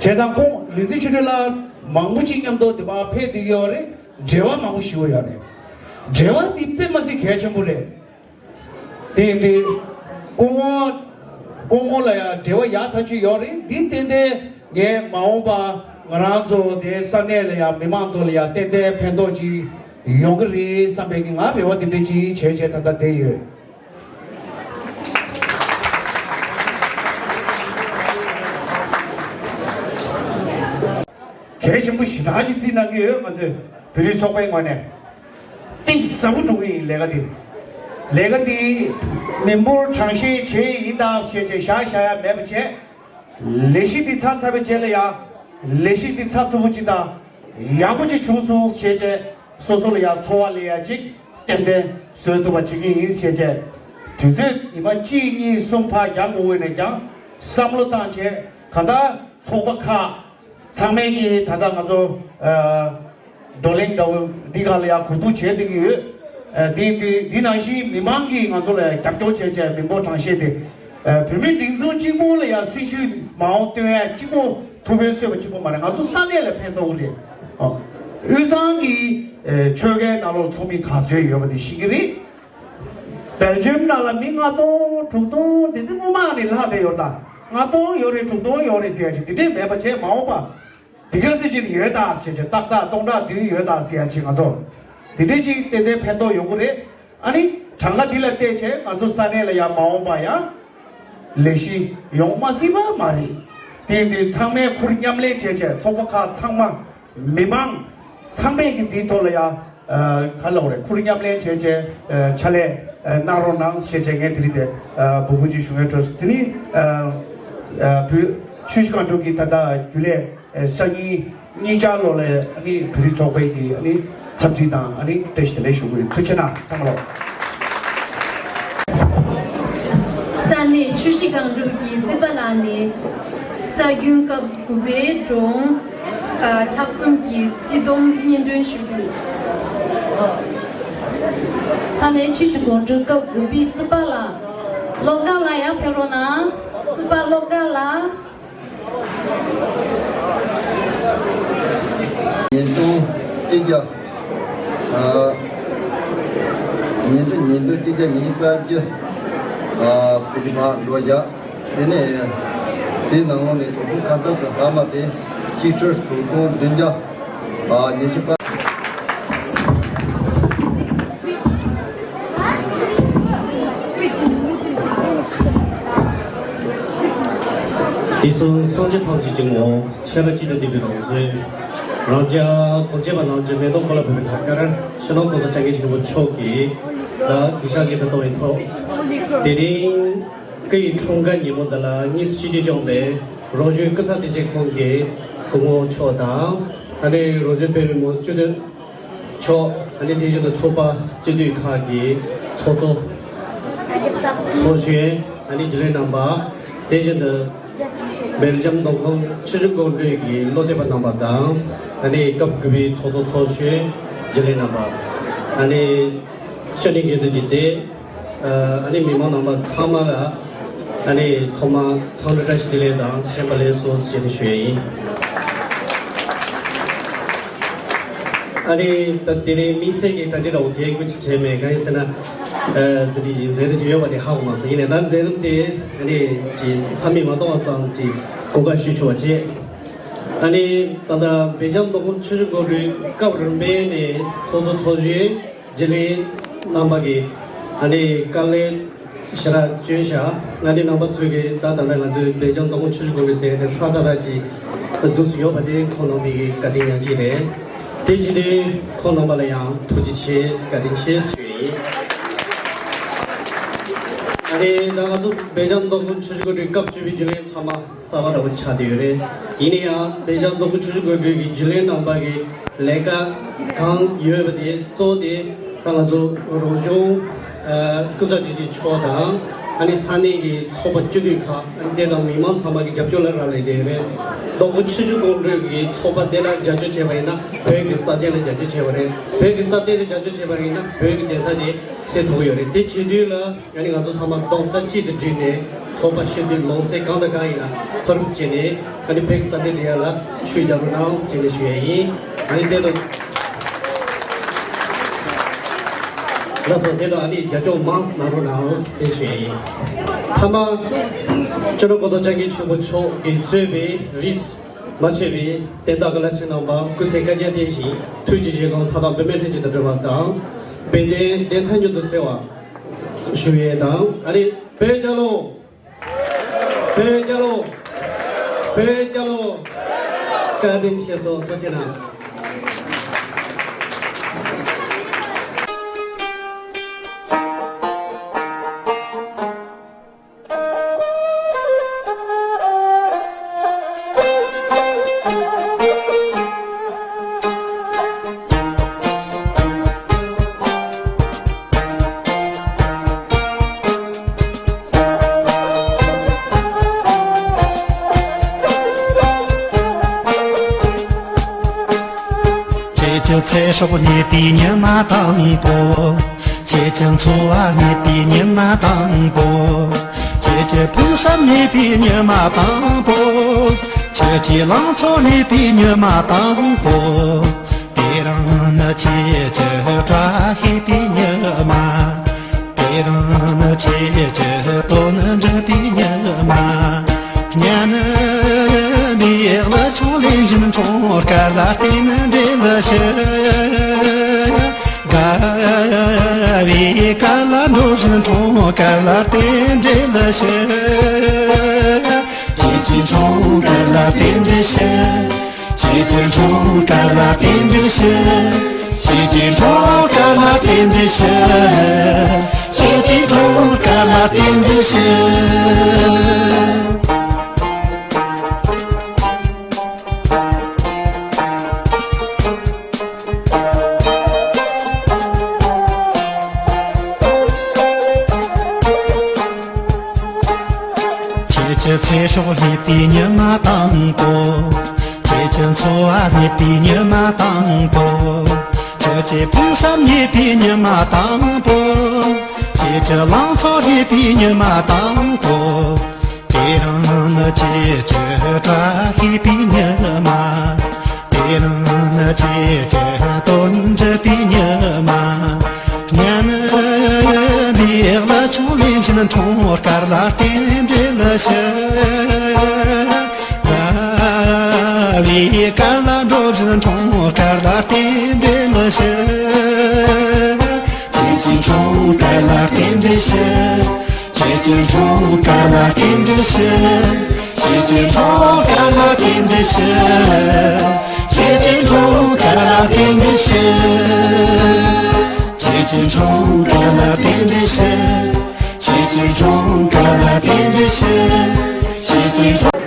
བྱས་ཙང་ཁོང་རིག་འཛིན་ཆོས་སྒྲོན་ལགས་མང་པོ་ཅིག་མཉམ་དུ་འདི་པར་ཕེབས་བསྡད་ཀྱི་ཡོད་རེད། འབྲེལ་བ་མང་པོ་ཞིག་ཡོད་རེད། འབྲེལ་བ་འདི་དཔེ་མ་སྲིད་གལ་ཆེན་པོ་རེད། དེ་ཡིན་དུས་སྐུ་ངོ་སྐུ་ངོ་ལ་ཡང་འབྲེལ་བ་ཡག་ཐག་ཆོད་ཡོད་རེད། འདི་ཏན་ཏན་ངས་མ་འོངས་པ་ང་རང་ཚོ་དེ་ས་གནས་ལ་ཡང་མི་མང་ཚོ་ལ་ཡང་ཏན་ཏན་ཕན་ཐོགས་ཅིག་ཡོང་གི་རེད་བསམ་པའི་གི་ང་རེ་བ་དེ་འདྲ་ཅིག་བྱས་བྱས་ད་ལྟ་བསྡད་ཡོད། གལ་ཆེན་པོ་ཞེ་དྲག་ཅིག་བརྩིས་གནང་གི་ཡོད། ང་ཚོས་བོད་རིགས་ཚོགས་པའི་ངོས་ནས་གཏིང་ཟབ་པོ་འགྲོ་གི་ཡིན་ལས་ཀ་འདི། ལས་ཀ་འདི་མི་འབོར་གྲངས་བཤེར་བྱས་ཡིན་ད་ཟེར་བྱས་བཞག་བཞག་ཡ་མེད་པ་བྱས། ལས་གཞི་འདི་ཚར་ཚར་བའི་རྗེས་ལ་ཡ་ལས་གཞི་འདི་ཚགས་ཚུད་པོ་ཅིག་དང་ཡག་པོ་ཅིག་བྱུང་སོང་ཟེར་བྱས། སོ་སོ་ལ་ཡང་འཚོ་བ་ལས་ཡ་ཅིག་ཏན་ཏན་བཟོ་ཐུབ་པ་བྱེད་ཀྱི་ཡིན་ཞེས་བྱས། དུས་ཚོད་ཉི་མ་གཅིག་གཉིས་གསུམ་ཕར་འགྱངས་དགོས་ཀྱི་ནས་ཀྱང་བསམ་བློ་བཏང་བྱས། གང་ལྟར་ཚོགས་པ་ཁག་ཚང་མས་ཀྱིས་ད་ལྟ་ང་ཚོ་ཨ་བགྲོ་གླེང་འདྲ་བོ་འདི་ག་ལ་ཡང་གོ་བསྡུར་བྱས་བསྡད་ཀྱི་ཡོད། ཨ་འདི་འདི་འདི་ནང་བཞིན་མི་མང་གིས་ང་ཚོ་ལ་ཡང་རྒྱབ་སྐྱོར་བྱས་བྱས་མི་འབོར་གྲངས་བཤེར་དེ། ཨ་བོད་མི་སྒྲིག་འཛུགས་གཅིག་པོ་ལ་ཡང་སྲིད་ཇུས་མ་འོངས་སྟོན་ཡ་གཅིག་པོ། ཐུབ་པའི་སོས་པ་གཅིག་པོ་མ་རེད། ང་ཚོ་ས་གནས་ལ་ཕན་ཐོགས་རེད། ཨ། དབུས་གཙང་གི་ཨེ་ཆོལ་ཁའི་ནང་ལོགས་ཚོགས་མི་ག་ཚོད་ཡོད་པ་དེ་ཤེས་ཀྱི་རེད། སྦེལ་ཇམ་ནང་ལ་མི་ལྔ་སྟོང་དྲུག་སྟོང་དེ་ཚོ་སྔོན་མ་ནས་ལྷག་བསྡད་ཡོད་ད། ལྔ་སྟོང་ཡོད་རེད། དྲུག་སྟོང་ཡོད་རེད་ཟེར་ཡ་ཅིག་དེ་འདྲས་མེད་པ་བྱས། མ་འོངས་པ་དེ་ག་ཚོད་ཅིག་ཡོད་ད་ཟེར་བྱས། ཏག་ཏག་སྟོང་ཕྲག་བདུན་ཡོད་ད་ཟེར་ཡ་ཅིག་ང་ཚོ་དེ་འདྲས་ཅིག་ཏན་ཏན་ཕན་ཐོགས་ཡོང་གི་རེད། ཨ་ནི་ གྲངས་ཀ་འདི་ལ་བལྟས་བྱས་ང་ཚོ་ས་གནས་ལ་ཡང་མ་འོངས་པ་ཡང་ལས་གཞི་ཡོང་མ་སྲིད་པ་མ་རེད། དེ་དེ་ཚང་མས་ཁུར་མཉམ་ལེན་བྱས་བྱས་ཚོགས་པ་ཁག་ཚང་མ། མི་མང་ཚང་མས་ཀྱི་འདིའི་ཐོག་ལ་ཡ། ཨ། ག་ལབ་དགོས་རེད། ཁུར་མཉམ་ལེན་བྱས་བྱས། ཨ། ཕྱག་ལས། ཨ། གནང་རོགས་གནང་ཞེས་བྱས་ངས་དེ་རིང་དེ། ཨ། འབོད་སྐུལ་ཅིག་ཞུ་ངེས་འགྲོ། དེ་ནི། ཨ། ཨ། བོད་ཆུ་བཞི་སྒང་དྲུག་གི་ད་ལྟ་རྒྱུན་ལས། ཨ། ས་གཉིས་གཉིས་ཆར་ལོ་ལ་ཨ་ནི་བོད་རིགས་ཚོགས་པའི་གི་ཨ་ནི་འཚམས་འདྲི་དང་ཨ་ནི་བཀྲ་ཤིས་བདེ་ལེགས་ཞུ་གི་ཡོད། ཐུགས་རྗེ་གནང་། ཚང་མ་ལོ། ས་གནས་ཆུ་བཞི་སྒང་དྲུག་གི་རྩིས་པ་ལགས་ནས་ས་རྒྱུན་སྐབས་དགུ་པའི་སྒྲུང་། ཨ། ལྷག་བསམ་གྱི་བརྩེ་དུང་སྙན་སྒྲོན་ཞུ་གི་ཡོད། ས་གནས་ཆུ་བཞི་སྒང་དྲུག་སྐབས་དགུ་པའི་རྩིས་པ་ལགས། བློ་དགའ་ལགས་ཡར་ཕེབས་རོགས་གནང་། རྩིས་པ་བློ་དགའ་ལགས། ཉིས་སྟོང་གཅིག་བརྒྱ། ཨ། ཉིས་སྟོང་ཉིས་སྟོང་གཅིག་བརྒྱ་ཉི་ཤུ་རྩ་བརྒྱད། ཨ། བོད་ཀྱི་མ་འགྲོ་བརྒྱ། དེ་ནས་དེའི་ནང་ལོགས་ནས་དུས་ཚོད་ཁ་ཚ་དང་ལྷག་མ་དེ་གཅིག་ཁྲི་དྲུག་སྟོང་བདུན་བརྒྱ། ཨ། ཉི་ཤུ་རྩ། དུས་གསུམ་སངས་རྒྱས་ཐམས་ཅད་ཀྱི་ངོ་བོ་ཆེ་ལ་གཅིག་ཏུ་བསྡུས་པའི་རང་བཞིན། རང་རྒྱལ་གོ་འབྱེད་པ་རྣམས་ཀྱི་མེ་ཏོག་ཀོ་ལ་བུ་མོའི་ལྷ་སྐལ་ཕྱི་ནང་གོང་ས་སྐྱབས་མགོན་ཆེན་པོ་མཆོག་གིས་ད་གུས་ཕྱག་གི་ད་གཏོང་བའི་ཐོག་དེ་རིང་། སྐུ་ཡི་འཁྲུངས་སྐར་ཉིན་མོ་འདི་ལ་དངོས་སུ་ཆིབས་བསྒྱུར་བྱུང་བའི་རོགས་གཞུང་སྐུ་ཚབ་དོན་གཅོད་ཁང་གི་སྐུ་ངོ་མཆོག་དང་། ཨ་ནི་རོགས་གཞུང་དཔོན་རིགས་མང་སྤྱི་འཐུས་མཆོག་ཨ་ནི་དེ་བཞིན་དུ་ཚོགས་པ་སྤྱི་འཐུས་ཁག་གི་ཚོགས་གཙོ་ཚོགས་གཞོན། ཨ་ནི་རྒྱུན་ལས་རྣམ་པ། དེ་བཞིན་དུ་སྦེལ་ཇམ་མདོ་ཁམས་ཆུ་བཞི་སྒང་དྲུག་གི་བློ་གཏད་པ་རྣམ་པ་དང་། ཨ་ནི་སྐབས་དགུ་པའི་ཚོགས་གཙོ་ཚོགས་གཞོན། རྒྱུན་ལས་རྣམ་པ། ཨ་ནི་ཤ་ནི་དགེ་འདུན་གྱི་སྡེ། ཨ་ནི་མི་མང་རྣམ་པ་ཚང་མ་ལ་ཨ་ནི་ཐོག་མར་འཚམས་འདྲི་བཀྲ་ཤིས་བདེ་ལེགས་དང་གཞན་པ་ལེགས་སོ་ཞེས་ནས་ཞུ་ཡ་ཡིན། ཨ་ནི་ད་དེ་རིང་དམིགས་བསལ་གྱི་གྲ་སྒྲིག་རོགས་དེ་དགོས་ཀྱི་བྱས་མེད། གང་ཡིན་ཟེར་ན། ཨ། འདི་འདྲའི་མཛད་རིམ་ཅིག་ཡོད་པ་དེ་ཧ་གོ་མ་སོང་། ཡིན་ནའི་ད་མཛད་རིམ་དེ་ཨ་ནི་ཅིག་མཚམས་མེད་མ་གཏོགས་པ་ཙམ་ཅིག་གོ་སྐབས་ཞུ་ཆོག་པ་བྱས། ཨ་ནི་ད་ལྟ་སྦེལ་ཇམ་མདོ་ཁམས་ཆུ་བཞི་སྒང་དྲུག་སྐབས་རིམ་པས་ནས་ཚོགས་གཙོ་ཚོགས་གཞོན། རྒྱུན་ལས་རྣམ་པ་གིས་ཨ་ནི་དཀའ་ལས་ཞེ་དྲག་བསྐྱོན་བཞག་ང་ནི་རྣམ་པ་ཚོས་ཀྱིས་ད་ད་ལྟ་ང་ཚོའི་སྦེལ་ཇམ་མདོ་ཁམས་ཆུ་བཞི་སྒང་དྲུག་ཟེར་ནས་ཧྲ་ཏག་ཏག་ཅིག་འདུག་སེ་ཡོད་པ་དེ་ཁོང་རྣམ་པའི་བཀའ་དྲིན་ཡང་ཅིག་རེད། དེ་བྱས་ཏེ་ཁོང་རྣམ་པ་ལ་ཡང་ཐུགས་རྗེ་ཆེ། བཀའ་དྲིན་ཆེ་ཞུ་ཡིན། ཨ་ནི་ད་ང་ཚོ་སྦེལ་ཇམ་མདོ་ཁམས་ཆུ་བཞི་སྒང་དྲུག་སྐབས་བཅུ་པའི་རྒྱུན་ལས་ཚང་མ་གསར་པ་འདྲ་པོ་ཆགས་བསྡད་ཡོད་རེད། ཡིན་ན་ཡང་སྦེལ་ཇམ་མདོ་ཁམས་ཆུ་བཞི་སྒང་དྲུག་གི་རྒྱུན་ལས་རྣམ་པ་གི་ལས་ཀ་གང་ཡོད་པ་དེ་གཙོ་བོ་དེ་ད་ང་ཚོ་རོགས་གཞུང་སྐུ་ཚབ་དོན་གཅོད་མཆོག་དང་། ཨ་ནི་ས་གནས་ཀྱི་ཚོགས་པ་སྤྱི་འཐུས་ཁག་ཨ་ནི་དེ་དང་མི་མང་ཚང་མ་གི་རྒྱབ་སྐྱོར་ལ་རག་ལས་བསྡད་ཡོད་རེད། མདོ་ཁམས་ཆུ་བཞི་སྒང་དྲུག་གི་ཚོགས་པ་དེ་ལ་རྒྱབ་སྐྱོར་བྱས་པ་ཡིན་ན་བོད་ཀྱི་རྩ་དོན་ལ་རྒྱབ་སྐྱོར་བྱས་པ་རེད། བོད་ཀྱི་རྩ་དོན་ལ་རྒྱབ་སྐྱོར་བྱས་པ་ཡིན་ན་བོད་ཀྱི་བདེན་མཐའ་དེ་གསལ་ཐུབ་ཀྱི་ཡོད་རེད། དེ་བྱེད་དུས་ལ། ཡང་ནི་ང་ཚོ་ཚང་མ་རྡོག་རྩ་གཅིག་ཏུ་བསྒྲིལ་ནས་ཚོགས་པ་སྤྱི་འཐུས་ལོ་ཚད་གང་དང་གང་ཡིན་ན་ཕར་བྱས་ནས་ཨ་ནི་བོད་ཀྱི་རྩ་དོན་སྒྲུབ་ཡ་ལ་ཤུགས་རྒྱག་རོགས་གནང་ཞེས་ནས་ཞུ་ཡ་ཡིན། ཨ་ནི་དེ་དང་། ལགས་སོ། དེ་དང་ཨ་ནི་རྒྱབ་སྐྱོར་མང་ཙམ་གནང་རོགས་གནང་ཞེས་ཞུ་ཡ་ཡིན། མཐའ་མ། སྤྱི་ནོར་གོང་ས་སྐྱབས་མགོན་ཆེན་པོ་མཆོག་གིས་གཙོས་པའི་རིས་མ་ཆད་པའི་བསྟན་བདག་བླ་ཆེན་རྣམ་པ་སྐུ་ཚེ་བསྐལ་བརྒྱར་བརྟན་ཞིང་ཐུགས་ཀྱི་བཞེད་དགོངས་མཐའ་དག་འབད་མེད་ལྷུན་གྱིས་འགྲུབ་པ་དང་། བན་དེ་བདེན་མཐའ་མྱུར་དུ་གསལ་བ་ཞུ་ཡས་དང་། ཨ་ནི་བོད་རྒྱལ་ལོ། བོད་རྒྱལ་ལོ། བོད་རྒྱལ་ལོ། བཀའ་དྲིན་ཆེ་སོང་། ཐུགས་རྗེ་གནང་། ཁྱེད་ཀྱི་ཚེ་སྲོག་རྙེད་པའི་ཉི་མ་དང་པོ། ཁྱེད་ཀྱི་འཚོ་བ་རྙེད་པའི་ཉི་མ་དང་པོ། ཁྱེད་ཀྱི་ཕུགས་བསམ་རྙེད་པའི་ཉི་མ་དང་པོ། ཁྱེད་ཀྱི་ལང་ཚོ་རྙེད་པའི་ཉི་མ་དང་པོ། དེ་རིང་ནི་ཁྱེད་ཀྱི་བཀྲ་ཤིས་པའི་ཉི་མ། དེ་རིང་ནི་ཁྱེད་ཀྱི་དོན་འགྲུབ་པའི་ཉི་མ། ཉན་ནི་མེད་ལ་ཆུང་ལས་འབྱིན་འཕྲོང་དཀར་ལ་བརྟེན་འབྲེལ་ཞུ། དགའ་བའི་དཀར་ལ་འགྲོ། བཞིན་འཁྲུངས་དཀར་ལ་རྟེན་འབྲེལ་ཞུ། ཁྱེད་ཀྱི་འཁྲུངས་དཀར་ལ་རྟེན་འབྲེལ་ཞུ། ཁྱེད་ཀྱི་འཁྲུངས་དཀར་ལ་རྟེན་འབྲེལ་ཞུ། ཁྱེད་ཀྱི་འཁྲུངས་དཀར་ལ་རྟེན་འབྲེལ་ཞུ། ཁྱེད་ཀྱི་འཁྲུངས་དཀར་ལ་རྟེན་འབྲེལ་ཞུ། ཁྱེད་ཀྱི་ཚེ་སྲོག་སླེབས་པའི་ཉི་མ་དང་པོ། ཁྱེད་ཀྱི་འཚོ་བ་སླེབས་པའི་ཉི་མ་དང་པོ། ཁྱེད་ཀྱི་ཕུགས་བསམ་རྙེད་པའི་ཉི་མ་དང་པོ། ཁྱེད་ཀྱི་ལང་ཚོ་སླེབས་པའི་ཉི་མ་དང་པོ། དེ་རིང་ནི་ཁྱེད་ཀྱི་བཀྲ་ཤིས་པའི་ཉི་མ། དེ་རིང་ནི་ཁྱེད་ཀྱི་དོན་འགྲུབ་པའི་ཉི་མ། སྙན་འདི་ལ་ཆུ་ལེན་བཞིན་འཁྲུངས་དཀར་ལ་རྟེན་འབྲེལ་ཞུ། ཟླ་བའི་དཀར་ལ་འགྲོ་བཞིན་འཁྲུངས་དཀར་ལ་རྟེན་འབྲེལ་ཞུ། ཁྱེད་ཀྱི་འཁྲུངས་དཀར་ལ་རྟེན་འབྲེལ་ཞུ། ཁྱེད་ཀྱི་འཁྲུངས་དཀར་ལ་རྟེན་འབྲེལ་ཞུ། ཁྱེད་ཀྱི་འཁྲུངས་དཀར་ལ་རྟེན་འབྲེལ་ཞུ། ཁྱེད་ཀྱི་འཁྲུངས་དཀར་ལ་རྟེན་འབྲེལ་ཞུ། ཁྱེད་ཀྱི་འཁྲུངས་དཀར་ལ་རྟེན་འབྲེལ་ཞུ། ཁྱེད་ཀྱི་འཁྲུངས་དཀར་ལ་རྟེན་འབྲེལ་ཞུ། ཁྱེད་ཀྱི་འཁྲུངས།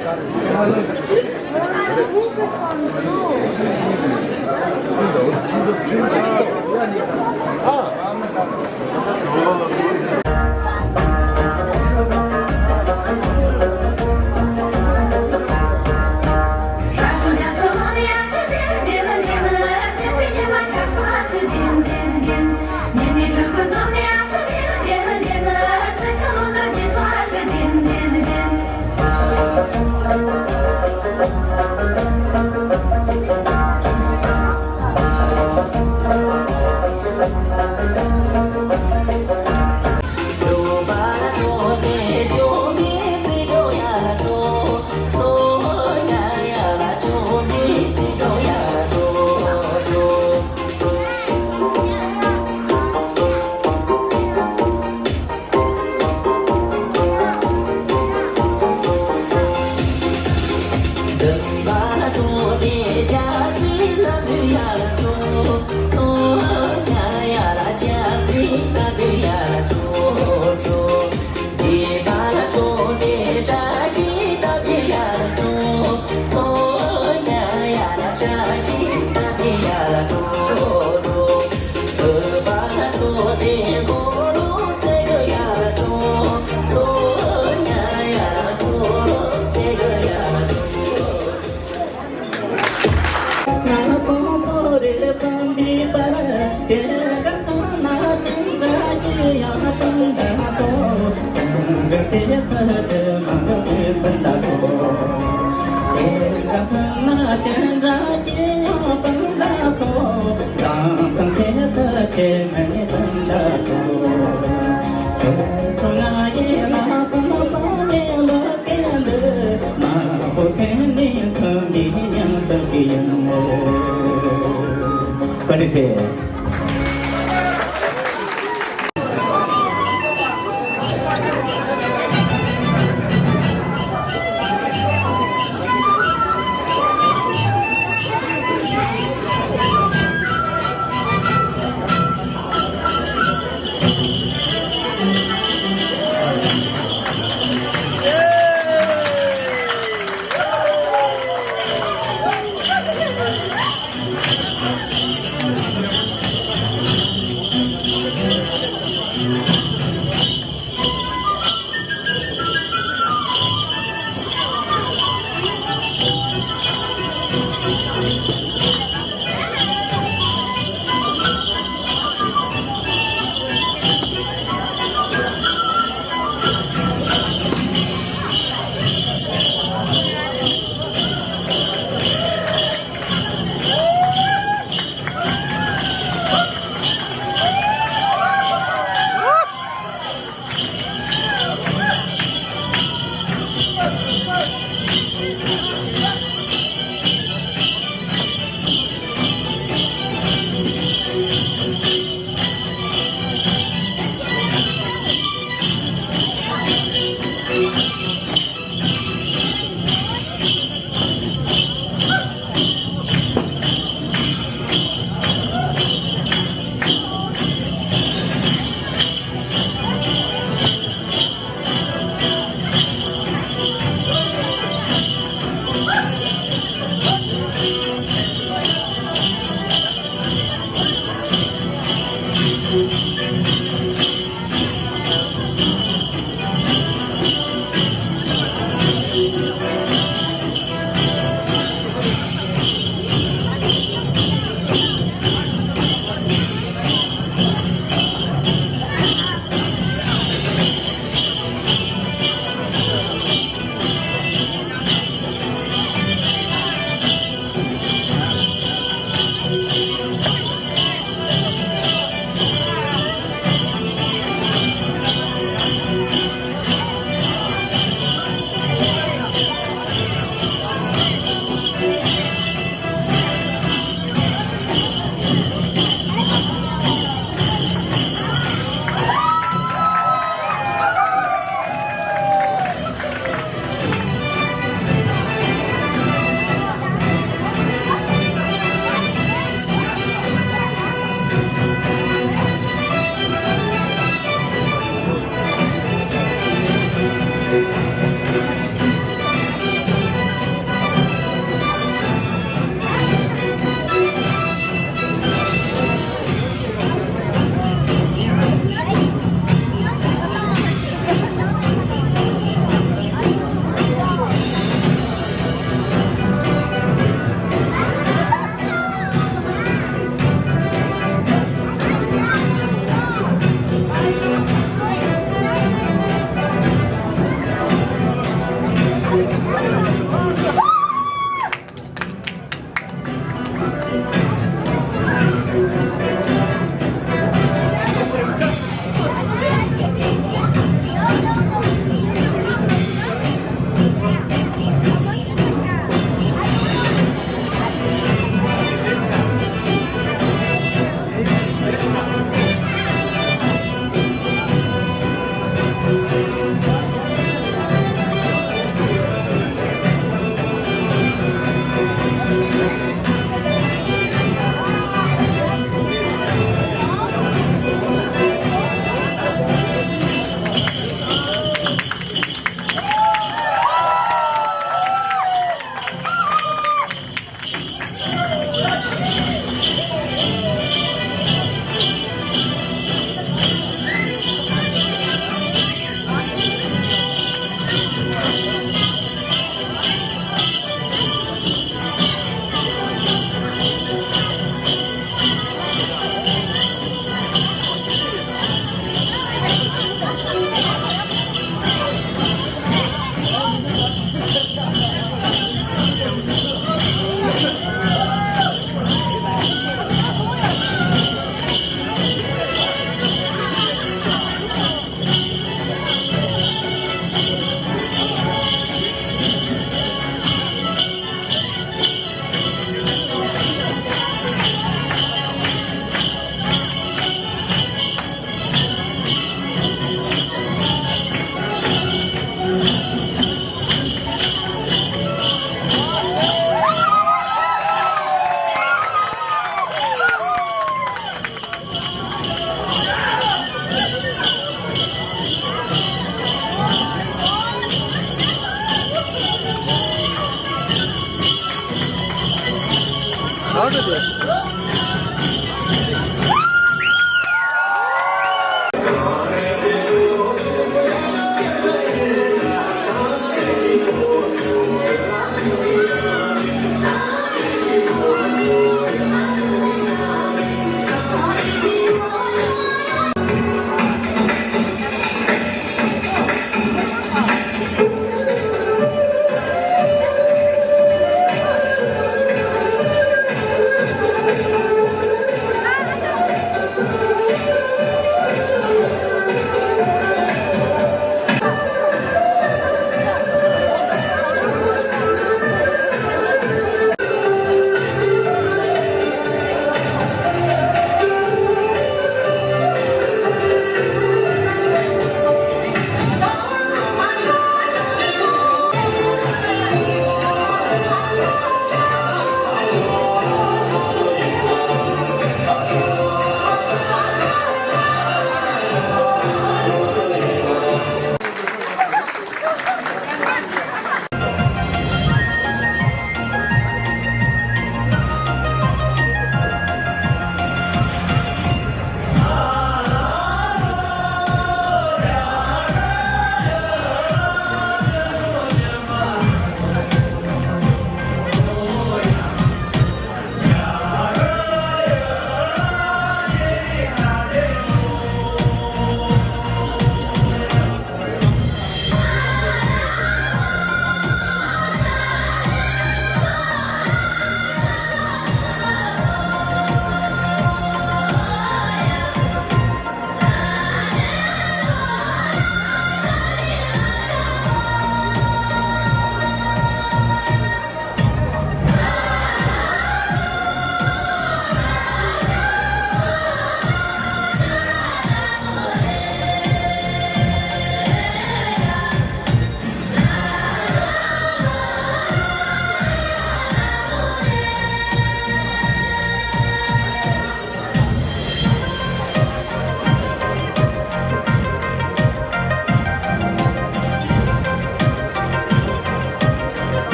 བཀའ་དྲིན་ཆེ།